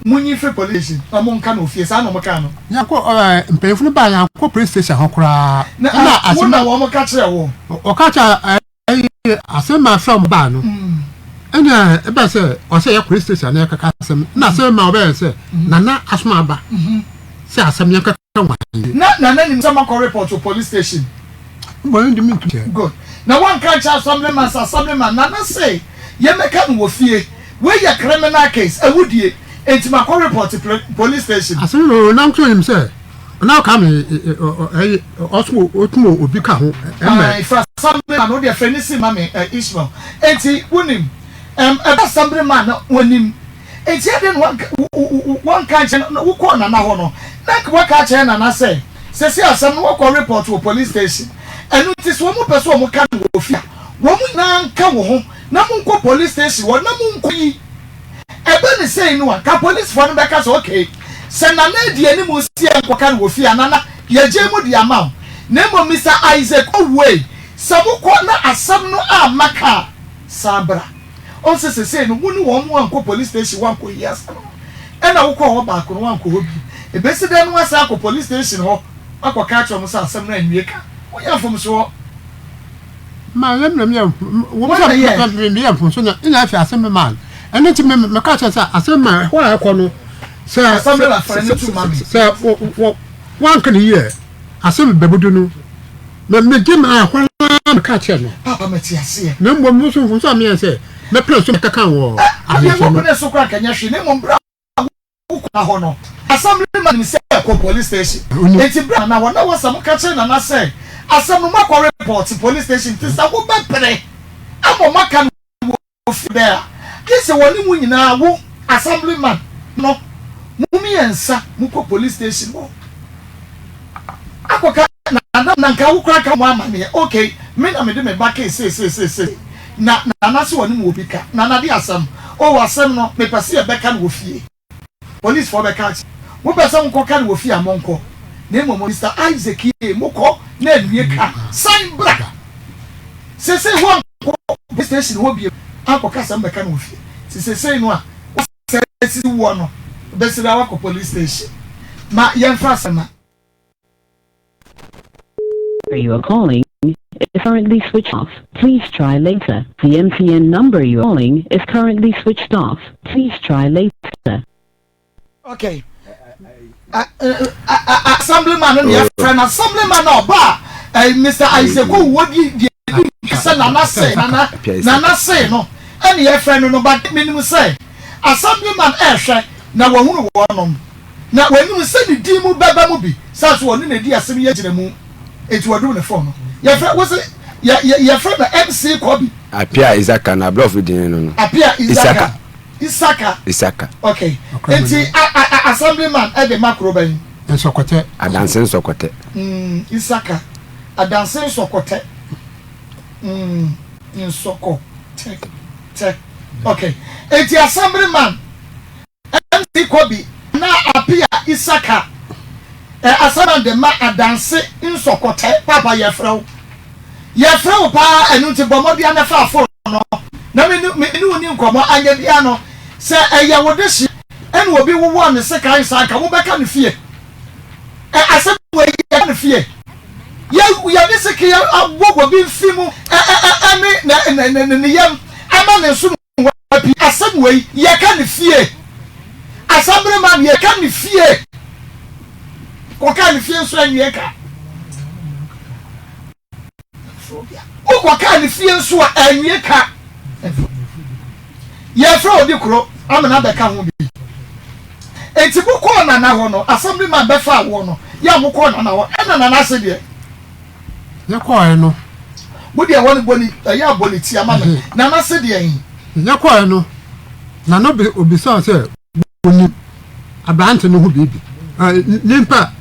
Munyi mfiri police station na monka no ofie, saa na wɔkaa no. Yɛankɔ ɛɛ mpanyinfo no baa yɛankɔ police station hɔ koraa. Na Ɛna ah, wo asɛm na wɔn ka kyerɛ wo. Ɔka kyerɛ ɛɛ asɛm maa fɛ wɔn baa no. Ɛna ɛbɛn sɛ ɔsɛ yɛ police station na yɛkaka asɛm. Ɛna asɛm maa ɔbɛyɛ sɛ nana asoma aba sɛ asɛm yɛnkaka wɔn. Na nana nim sɛ moakɔ report wɔ police station. Mbɔ no de mentu kyɛ. Good. Na woanka ankyerɛ assemblyman sɛ assemblyman nana se yɛmmɛka no wɔ fie. Wei yɛ criminal case, awudie, enti makɔ report police station. Asɛm no na nso nim sɛ na ɔka me ɛyi ɔso otum obi ka ho ɛmɛ. Ayi fra assemblyman wo deɛ frɛ ne si ma me Ishmael. Enti wonim ɛm ɛbɛ assemblyman no wɔnim. Enti adɛn na wanka wanka ankyerɛ no wokɔɔ Nana hɔ no na nka waka akyerɛ Nana sɛ sɛsi asɛm no wakɔ report wɔ police station ɛno nti sɛ wɔn pɛ sɛ wɔn ka no wɔ fie a wɔn nyinaa nka wo ho na monkɔ police station hɔ na monkɔ yi. Ɛba no sei no a, nka policefoɔ no bɛka sɛ okay, sɛ Nana adi anim sɛ yɛnkɔka no wɔ fie a, Nana, yɛgyae mu de ama wo. Na mmom Mister Isaac Owuei, sɛ mokɔ na asɛm no amma ka a, san bra. Ɔn sɛ sesei no wo ne wɔn ankɔ police station woankɔ yi asɛm no ɛna wokɔɔ hɔ baako no woankɔ hɔ bio. Ebesi dɛn na woasan akɔ police station hɔ akɔka akyerɛ wɔn sɛ asɛm no anwie ka? Woyɛ mfomsoɔ. Ma yɛ mmerɛ meyɛ wɔn sɛ meyɛ mfomso na ɛna afei asɛm bi maa no ɛno nti meka kyerɛ sɛ asɛm ma ɛhɔ a ɛkɔ no sɛ sɛ wɔanka no yie asɛm bɛbɛdu no megye ma ɛhɔ ara meka kyerɛ no. Papa mete aseɛ. Na mmom mo nso mfomso a meyɛ sɛ mɛpene so mɛkeka wɔ ahemfie no. Mɛpene so koraa nkɛnyɛ hwee na mmom berɛ a wokɔ hɔ no assemblyman nim sɛ kɔ police station enti berɛ a Nana hɔ na wɔ sɛ moka kyerɛ Nana sɛ asɛm no moakɔ report police station nti sɛ wobɛpene ama moaka no wɔ fie dɛ a gye sɛ wɔne mo nyinaa wo assemblyman no mo mmiɛnsa mokɔ police station hɔ akɔka Nana na nka wo koraa ka mo amaneɛ ok me na mede me ba kee sei sei sei sei na Nana se ɔne mo wɔ bi ka Nana de asɛm oh asɛm no mepɛ se yɛbɛka no wɔ fie police foɔ bɛka akyerɛ mo pɛ sɛ mokɔ ka no wɔ fie a monkɔ na mmom Mister Isaac yie mokɔ na anwie ka san bra sesei woankɔ police station hɔ bio ankɔka sɛ mobɛka no wɔ fie nti sesei no a sɛ sisi woɔ no bɛsira wakɔ police station ma yɛmfa asɛm na. You are calling is currently switched off. Please try later. The MTN number you are calling is currently switched off. Please try later. Okay. Assemblyman no yɛ frɛ no assemblyman na ɔba a Mr. Isaac Owuo di di sɛ nana se nana nana se no ɛne yɛfrɛ no no but menim sɛ assemblyman ɛrehwɛ na wahunu wɔnom Na wɔnim sɛ ne din mu bɛba mu bi, saa nso ɔno na edi asɛm yi agyinamu, enti wɔdum ne fon no. Yɛfrɛ, wo se, yɛ, yɛ, yɛfrɛ no MC Kobi. Appiah Isaka na aborɔfo din no no. Appiah Isaka. Isaka. Isaka. Okay. Enti a, a, a, assemblyman ɛde ma kuro bɛn? Nsɔkɔtɛ. Adanse Nsɔkɔtɛ. Mm, Isaka. Adanse Nsɔkɔtɛ. Mm, Nsɔkɔtɛ. Tɛ. Okay. Enti assemblyman. MC Kobi na Appiah Isaka ɛ Asaman de ma adanse nsɔkɔtɛ paapa yɛfrɛ wo yɛfrɛ wo paa ɛno nti bɔ mmɔdea na fa phone no na me ne me ne wo ni nkɔmmɔ anyɛ biara no sɛ ɛyɛ wo dehye ɛna obi wowɔ ne sekan saa nka wobɛka no fie ɛ asɛm wei yɛka no fie yɛ yɛde sekan abɔ wɔ bi mfi mu ɛ ɛ ɛ ɛne ne ne ne ne yam ama ne nso Wapi asɛm wei yɛka no fie Assemblyman yɛka no fie Kɔka no fie nso anwie ka Wokɔka no fie nso a anwie ka Yɛfrɛ odi koro amena bɛka ho bi Enti mokɔɔ nana hɔ no Assemblyman bɛfa woɔ no yɛ a mokɔɔ nana hɔ ɛna nana ase deɛ Yɛkɔɔɛ no. Mo deɛ hɔ no bɔ ne ɛyɛ a bɔ ne ti ama me. Nana se deɛn? Yɛkɔɔɛ no, Nana obisaa sɛ onim aberante no ho biribi. Nyimpa,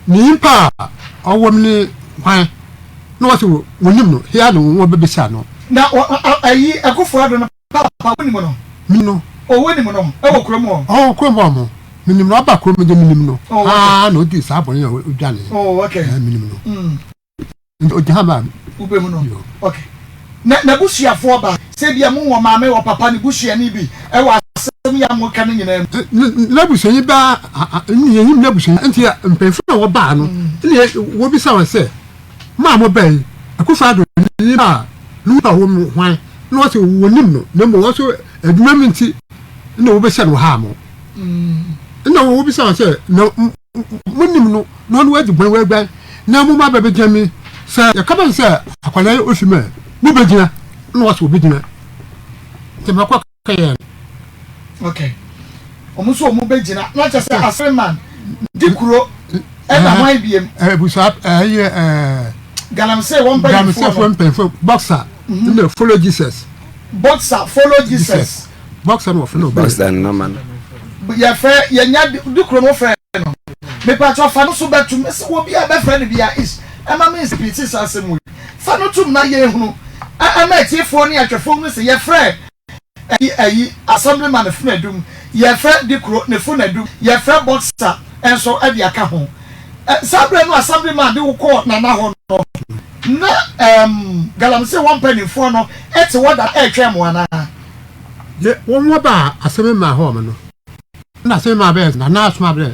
ne nyimpa a ɔwɔ mu ne hwan? Na wɔse wonim no, hia na wɔbɛbisa no. Na ayi Akufo Addo no Papa, wonim no? Menim no. Oh, wonim no? Ɛwɔ kurom hɔ? Oh, kurom hɔ mo. Menim no, ɔba kurom de menim no. Oh, okay. Ah, na odi saa bɔne na odwane. Oh, okay. Eh, menim no. Nti ogyina ha ma. Wobɛhu no. Okay. Na n'abusuafoɔ ba, sɛ ebia mo wɔ maame wɔ papa ne busuani bi ɛwɔ asɛm yi a moka no nyinaa mu. N'abusuani ba, yɛnyim n'abusuani. Nti mpanyinfo na wɔbaa no, ɛna wɔbisa wɔn sɛ, Mo a mobaa yi, Akufo Addo ne nyimpa a no nyimpa wɔ mu hwan na wɔse wonnyim no na mbom wɔso edwuma mu ntsi na wobesia no wɔ ha mo? Nna wobisa hɔn sɛ, Na monnyim no na ɔno oedzi bɔn oeguan na mo mba bɛbɛgyina mi? Sɛ yɛka ma no sɛ akwadaa yi ofi mu a, mobɛgyina? Nna wɔse wɔbɛgyina. Ntsi mekɔ kɛyɛɛ no. Okay. Wɔn nso wɔn bɛgyina na kyerɛ sɛ Asreman di kuro ɛna hwan biem. Ebusua ɛyɛ ɛɛ. Galamsey wɔn mpanyinfoɔ no. Galamsey wɔn mpanyinfoɔ boxer mhm. ɛna follow Jesus. Boxer follow Jesus. Boxer na wɔfrɛ no. Boxer nɔma no. Yɛfrɛ yɛnya di kuro no wɔfrɛ no. Mipatwa fa no so bɛtum ɛsɛ wɔ bi a bɛfrɛ no bi a is ɛma mi nsipiti saa asɛm wei fa no tum na yɛn hunu ɛma atiefoɔ ne atwɛfoɔ hunu sɛ yɛfrɛ Ayi ayi, Assemblyman Funadum, yɛfrɛ Dikuro ne Funadum, yɛfrɛ Boxer nso de aka ho. Saa berɛ no Assemblyman de wo kɔɔ Nana hɔ no, na ɛɛm Galamsey hɔ mpanimfoɔ no te hɔ da retwɛn mo anaa? Yɛ wɔn wɔba asɛm ma hɔ no. Na asɛm ma bɛyɛ na na asoma bɛyɛ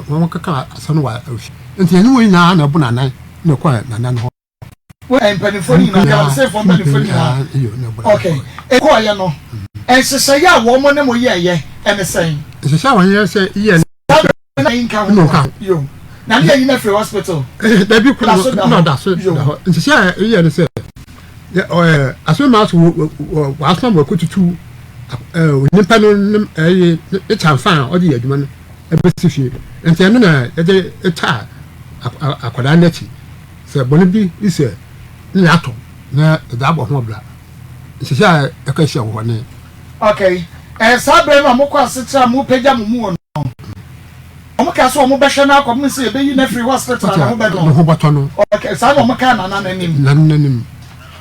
wɔn keka asɛm no wɔ afi. Nti ɛne wɔn nyinaa na ɛbo nanan na ɛkɔ nanan hɔ. Wɔ mpanimfoɔ no nyinaa galamseyfoɔ mpanimfoɔ nyinaa ok ɛkɔɔyɛ no nhyehyɛeɛ a wɔn ne mo yɛɛyɛ ɛne sɛn. Nhyehyɛeɛ a wɔn yɛ sɛ yɛ ne na nka ho nka ho yo na ne yɛyi no afiri hospital. Dabi koro no na ɔda so da hɔ nhyehyɛeɛ a yɛ ne sɛ ɛɛ asoma so wɔ wɔasoma ma wɔkɔtutu onipa no ne ɛyɛ ne kyamfa a ɔde yɛ adwuma no ɛbɛsi fie nti ɛno na yɛde taa akwadaa no akyi. Sɛ bɔne bi sɛ ne yɛatɔ na yɛde abɔ ho bra, nhyehyɛe a ɛka hyia wɔ hɔ ne. Okay. Eh, saa berɛ no a mokɔ asetra a mopagya mo mu no, wɔn kaa sɛ wɔn bɛhwɛ no akɔpem sɛ yɛbɛyi no afiri hospital a ne ho bɛtɔ ne ho bɛtɔ no. Okay, saa na wɔn kaa nana n'anim. Nana n'anim.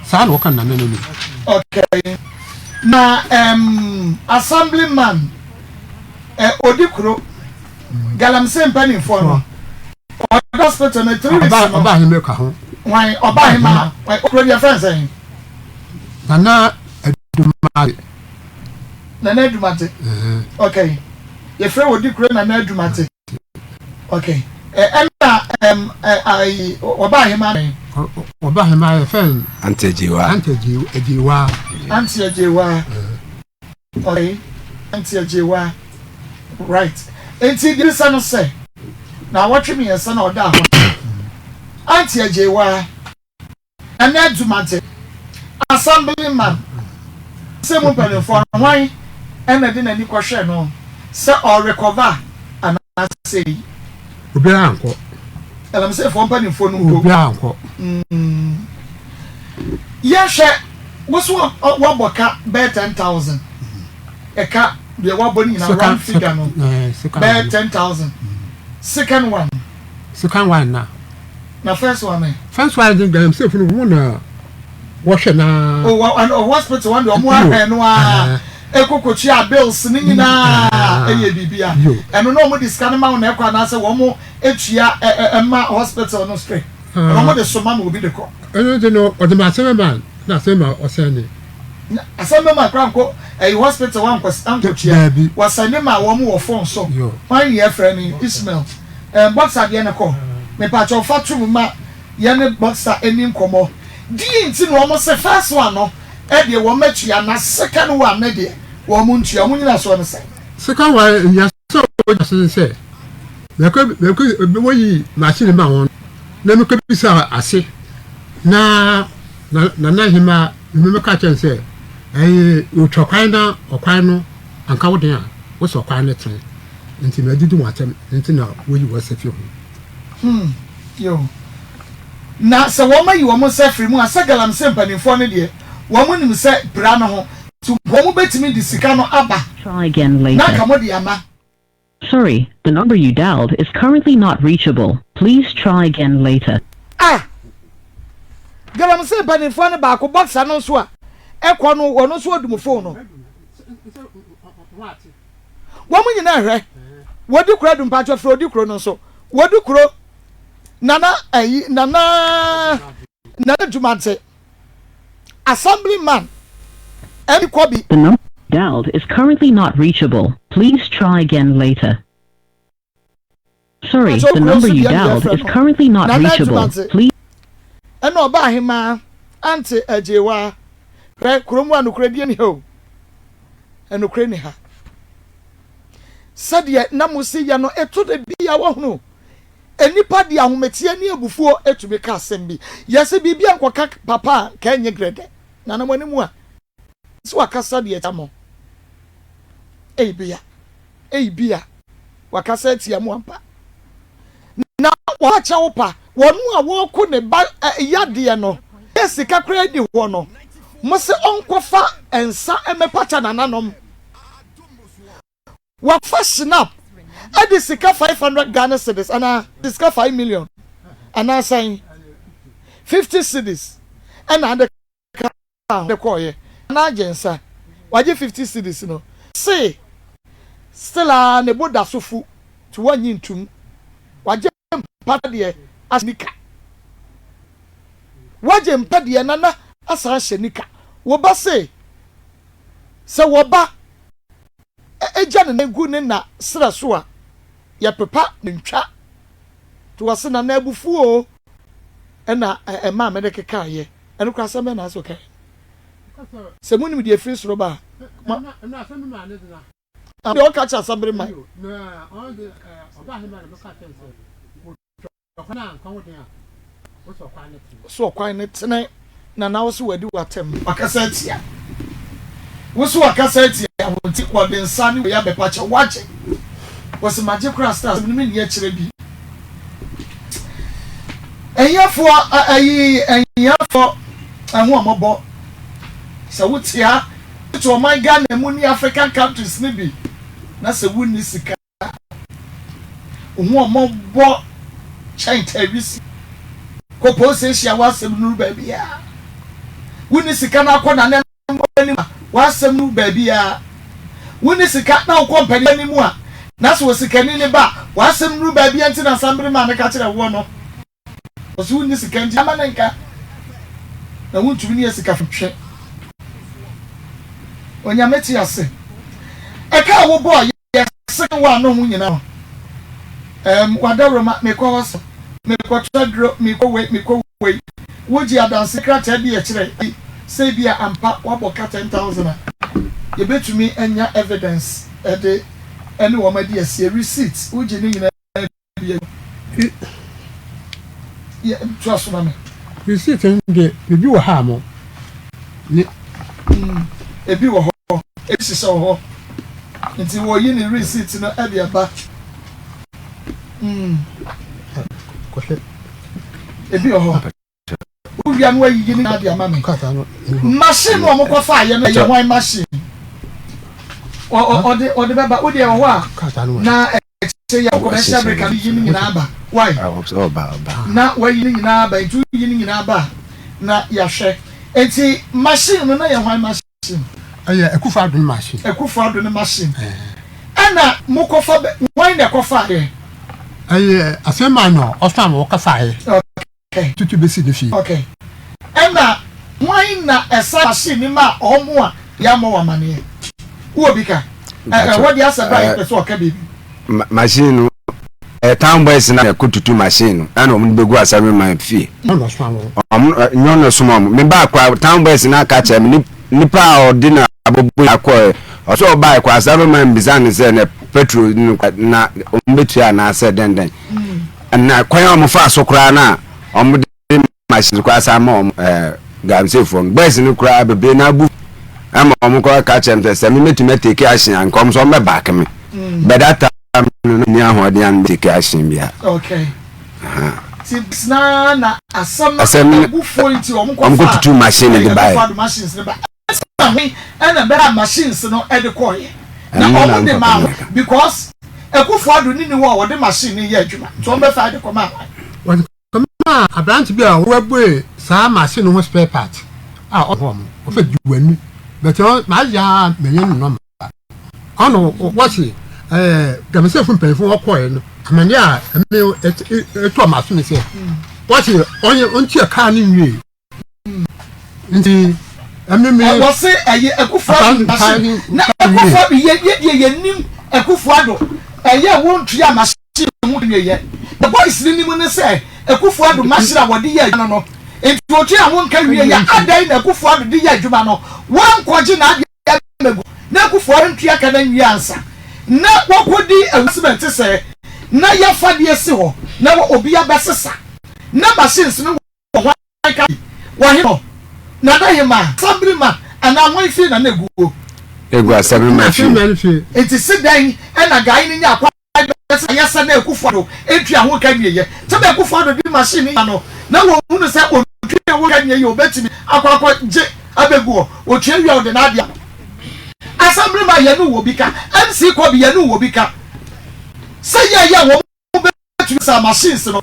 Saa na wɔka nana n'anim. Okay. Na um, assemblyman eh, Odikuro, Galamsey mpanimfoɔ no. Ɔda hospital no 3 weeks no. Ɔba ahema ka ho. Wan ɔba ahema okuro deɛ fɛn sɛn. Nana Adumate. Nana Adumate. Okay. Yɛfrɛ wɔ di kuro Nana Adumate. Okay. Ɛna ɛm ayi ɔba ahema bɛn. Ɔba ahema yɛ fɛn. Ante Agyewa. Ante Agyewa. Ante Agyewa. Okay, Auntie Agyewa, right. Enti deɛ bisa no sɛ, naawɔtwe mmiɛnsa na ɔdaa hɔ no, Auntie Agyewa, Nana Adumate, Assemblyman, sɛ mu mpanimfoɔ no, hwan ɛna de n'ani kɔhwɛ no sɛ ɔrekɔva anaasɛ yi? Obiara ankɔ. Galamseyfoɔ mpanimfoɔ no mpo. Obiara ankɔ. Mm. Yɛhwɛ Wo so wabɔ ka bɛyɛ 10,000. Ɛka deɛ wabɔ no nyinaa round figure no bɛyɛ 10,000. Second one. Second one na. Na first one ɛ. First one de galamsey funu wɔn na wɔhwɛ na. O wɔ ɛn hospital wɔn deɛ wɔn ahwɛ no aa ekoko tua bills ne nyinaa ɛyɛ biribi a ɛno na wɔn de sika no ma wɔn na ɛkɔ anaasɛ wɔn etua ɛ ɛma hospital no straight ɛna wɔn de soma ma obi de kɔ. Ɛno de no ɔde ma asɛm ma na asɛm ma ɔsɛn ne. Na asɛm bɛma koraa nkɔ ɛyi hospital hɔ ankɔ ankɔtua. Daabi. Wɔsɛne ma wɔn wɔ phone so. Yo. Hwan ne yɛfrɛ no yi? Ismail. Ɛɛ boxer deɛ no kɔ. Mepakyɛw fa to mu ma yɛne boxer nni nkɔmmɔ. Deɛ nti na wɔn se first one no deɛ wɔn atua na second one no deɛ wɔn ntua. Wɔn nyinasoɔ ne sɛn? Second one nnyinasoɔ a wɔgyina so ne sɛ mɛkɔ mɛkɔ wɔyi machine ma wɔn na mekɔ bisa ase na Na Nana Hemaa no ka kyerɛɛ no sɛ, Ɛɛ, otwa kwan na ɔkwan no anka wo den a, wo sɛ ɔkwan no tene, nti madidi wɔn atɛm nti na woyi wɔn nsa fi ho. Hmm, yoo. Na sɛ wɔn ayi wɔn nsa afiri mu a, sɛ galamsey mpanimfoɔ no deɛ, wɔn nim sɛ pira no ho, nti wɔn bɛtumi de sika no aba Try again na later. anka mode ama. Sorry, the number you dialed is currently not reachable. Please try again later. Ah! Galamsey mpanimfoɔ no baako boxer no nso a ɛkɔ no ɔno nso ɔdum phone no. Wɔn nyinaa hwɛ. Wɔdi kuro adu mpakyɛ frɛ odi kuro no nso. Wɔdi kuro nana ayi nana nana dwumante assemblyman ɛmi kɔbi. The number dialed is currently not reachable. Please try again later. Sorry, the number you dialed is currently not reachable. Please. Ɛna ɔba ahemaa ante agyewa hwɛ kurom a nokorɛdie ni ha o ɛnokorɛ ni ha sɛdeɛ na mo si yɛ no ɛto da bi a wɔhunu nnipa de ahometeɛ ne abufuo tumi ka asɛm bi yɛsɛ biribi a nkɔka papa a nka ɛnyɛ grɛdɛ nana mo anim a sɛ wakasa deɛ atia mo. Ebia, ebia wakasa atia mo ampa. Na wakyɛ wo pa, wɔn a wɔko ne ba yadeɛ no, yɛ sika koraa ni hɔ no, mo se ɔnkɔfa nsa mmɛpata nananom. Wafa snap de sika 500 Ghana cedis anaa sika 5 million anaa sɛn 50 cedis ɛna ade a ɔde kɔɔeɛ na agye nsa wagye 50 cedis no se still aa ne bo da so fu nti wannye ntum wagye mpa deɛ ahyɛ nika wagye mpa deɛ nana asan ahyɛ nika wo ba se. Sɛ wɔba gya ne nan gu ne na serɛ so a, yɛpepa ne ntwa. Nti wɔse Nana abufuo o ɛna ɛmaa mede kekaeɛ. Ɛno koraa asɛm bɛn na asɛ ɔkaeɛ? Sɛ monim deɛ ɛfiri soro ba a, ma. Deɛ ɔka kyerɛ asɛm bere man. So ɔkwan no tene na na wo so wadi w'atɛm? Wakasa atia wo so wakasa atia wo nti wɔde nsa ne wei abɛpa kyɛw wagye wɔsi magye koraa star asɛm no menni akyerɛ bi ahiafoɔ ayi ahiafoɔ ɛho ɔmɔbɔ sɛ wotia to ɔman Ghana mu ne African countries ne bi na sɛ wonni sika Wo ho ɔmɔbɔ kyɛn tawisi. Kɔ police station a w'asɛm nuru baabiara. Wonni sika na akɔ nananom anim a w'asɛm nuru baabiara. Wonni sika na wokɔ mpanin anim a na sɛ osikani ne ba a w'asɛm nuru baabiara nti na Asambere maa no ka kyerɛ woɔ no. Ɔse wonni sika nti ama ne nka na wontumi ne asikafo ntwe. Onyame te ase. Ɛka a wobɔɔ yɛ seke wɔ ano ho nyina no ɛɛm wadawuroma mekɔ hɔ so mekɔtɔ aduro mekɔ wei mekɔ wei wogye adanse krataa bi ɛkyerɛ sɛ ebia ampa wabɔ ka 10,000 a yɛbɛtumi anya evidence ɛde ɛne wɔn adi asie receipt wogye ne nyinaa Receipt no deɛ ebi wɔ ha mo ne. Ebi wɔ hɔ, ebi hyehyɛ wɔ hɔ. Nti wɔyi ne receipt no de aba. Kɔhwɛ. Ebi wɔ hɔ. Wowia no wayiyi ne nyinaa de ama me. Machine no a wɔkɔfa ayɛ no ɛyɛ hwan machine? Ɔde ɔde bɛba wo deɛ wɔ hɔ a na ɛkyɛ yɛ commercial break a yi ne nyinaa aba. Why? Na wayi ne nyinaa aba nti woyi ne nyinaa aba a na yɛahwɛ. Nti machine no na yɛ hwan machine? Ɛyɛ Akufo Addo ne machine. Akufo Addo ne machine. Ɛna mokɔfa bɛ hwan na ɛkɔfa yɛ? Ɛyɛ asɛm na ɔsoma ma wɔkɔfa yɛ. Okay. Tutu besi ne fie. Okay. Ɛna hwan na ɛsa machine no maa ɔmo a yɛammɔ wɔn amaneɛ? Wowɔ bi ka? Ɛ ɛhɔ deɛ asɛ bra yɛpɛ sɛ ɔka biribi. Machine no, ɛyɛ town boys na ɛkɔ tutu machine no ɛna ɔmo de bɛgu assemblyman fie. Nyɛ ɔno ɔsoma wɔn. Ɔmo nyɛ ɔno ɔsoma wɔn. Me baa kora town boys na aka kyerɛ me nipa a ɔde na abobo akɔɛ ɔsɛ ɔbaa kɔ assemblyman bisa ne sɛ na petrol no na ɔmo bɛtua anaasɛ dɛn dɛn. Na kwan a wɔfaa so koraa no a wɔde machines koraa san ma wɔn ɛɛ galamseyfoɔ no boys no koraa bebree na abu ɛma wɔn koraa ka kyerɛ me sɛ sɛ me mɛtumi atake action a nka wɔn nso wɔn bɛ back me but that time no na ni ahoɔden a me take action bia. Okay. Ti na na asɛm no abufuo nti wɔn kɔ fa tutu machine de baeɛ. Machines ne ba Ɛna he ɛna bɛa machines no de kɔɔeɛ na ɔmo de maa hɔ because Akufo Addo ne ni hɔ a ɔde machine no yɛ adwuma nti ɔmo bɛfae de kɔmaa hwan? Wɔde kɔmaa aberante bi a wabue saa machine no ho spare part a ɔwɔ hɔ no, ɔfɛ Juwani but ɔn mayɛ a manya ne nɔmba. Ɔno wɔse ɛɛ Gamasefo mpanyinfo wɔkɔɔɛ no amaneɛ a ɛme ɛtɔɔ m'aso ne sɛ wɔse ɔnyɛ ɔntua kaa no nwie. Nti ɛmi mi. Ɛwɔ se ɛyɛ Akufo Addo machine na Akufo Addo yɛ yɛ deɛ yɛ nim Akufo Addo ɛyɛ wo ntua machine ho nwie yɛ the boys ni nim ne sɛ Akufo Addo machine a wɔde yɛ adwuma no no nti otua ho nka wie yɛ adan na Akufo Addo de yɛ adwuma no wankɔgye n'adeɛ amegu na Akufo Addo ntua ka na nwie ansa na wakɔdi awuasɛm ɛte sɛ na yɛfa deɛ si hɔ na obi abɛsesa na machines no wɔ hwan ka bi? Wɔ he hɔ? Nana hemaa, Asabrima anaa hwan fie na na egu hɔ? Egu Asabrima fie. Nti se dɛn na guy no nyaa kwan bɛsɛ ayɛ sɛ na Akufo Addo ntua ho ka nwieɛ? Sɛ na Akufo Addo de machine no no na wɔhunu sɛ ɔntua ho ka nwie yɛ ɔbɛtumi akɔ akɔ gye abɛgu hɔ. Ɔtua wie a ɔde n'adeɛ ama. Asabrima yɛne wo wɔ bi ka, MC Kɔbi yɛne wo wɔ bi ka. Sɛ yɛyɛ wɔn Wobɛtumi saa machines no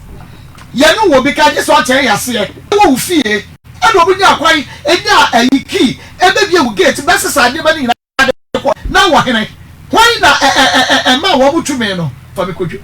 yɛne wɔ bi ka gye sɛ ɔkyerɛ yɛ aseɛ wɔ wo fie ɛna obi nya kwan nya ayi key ɛbɛbie wo gate bɛsesa nneɛma no nyinaa de kɔ na wɔ hene hwan na ɛma wɔn tumi no fa me kɔdwo.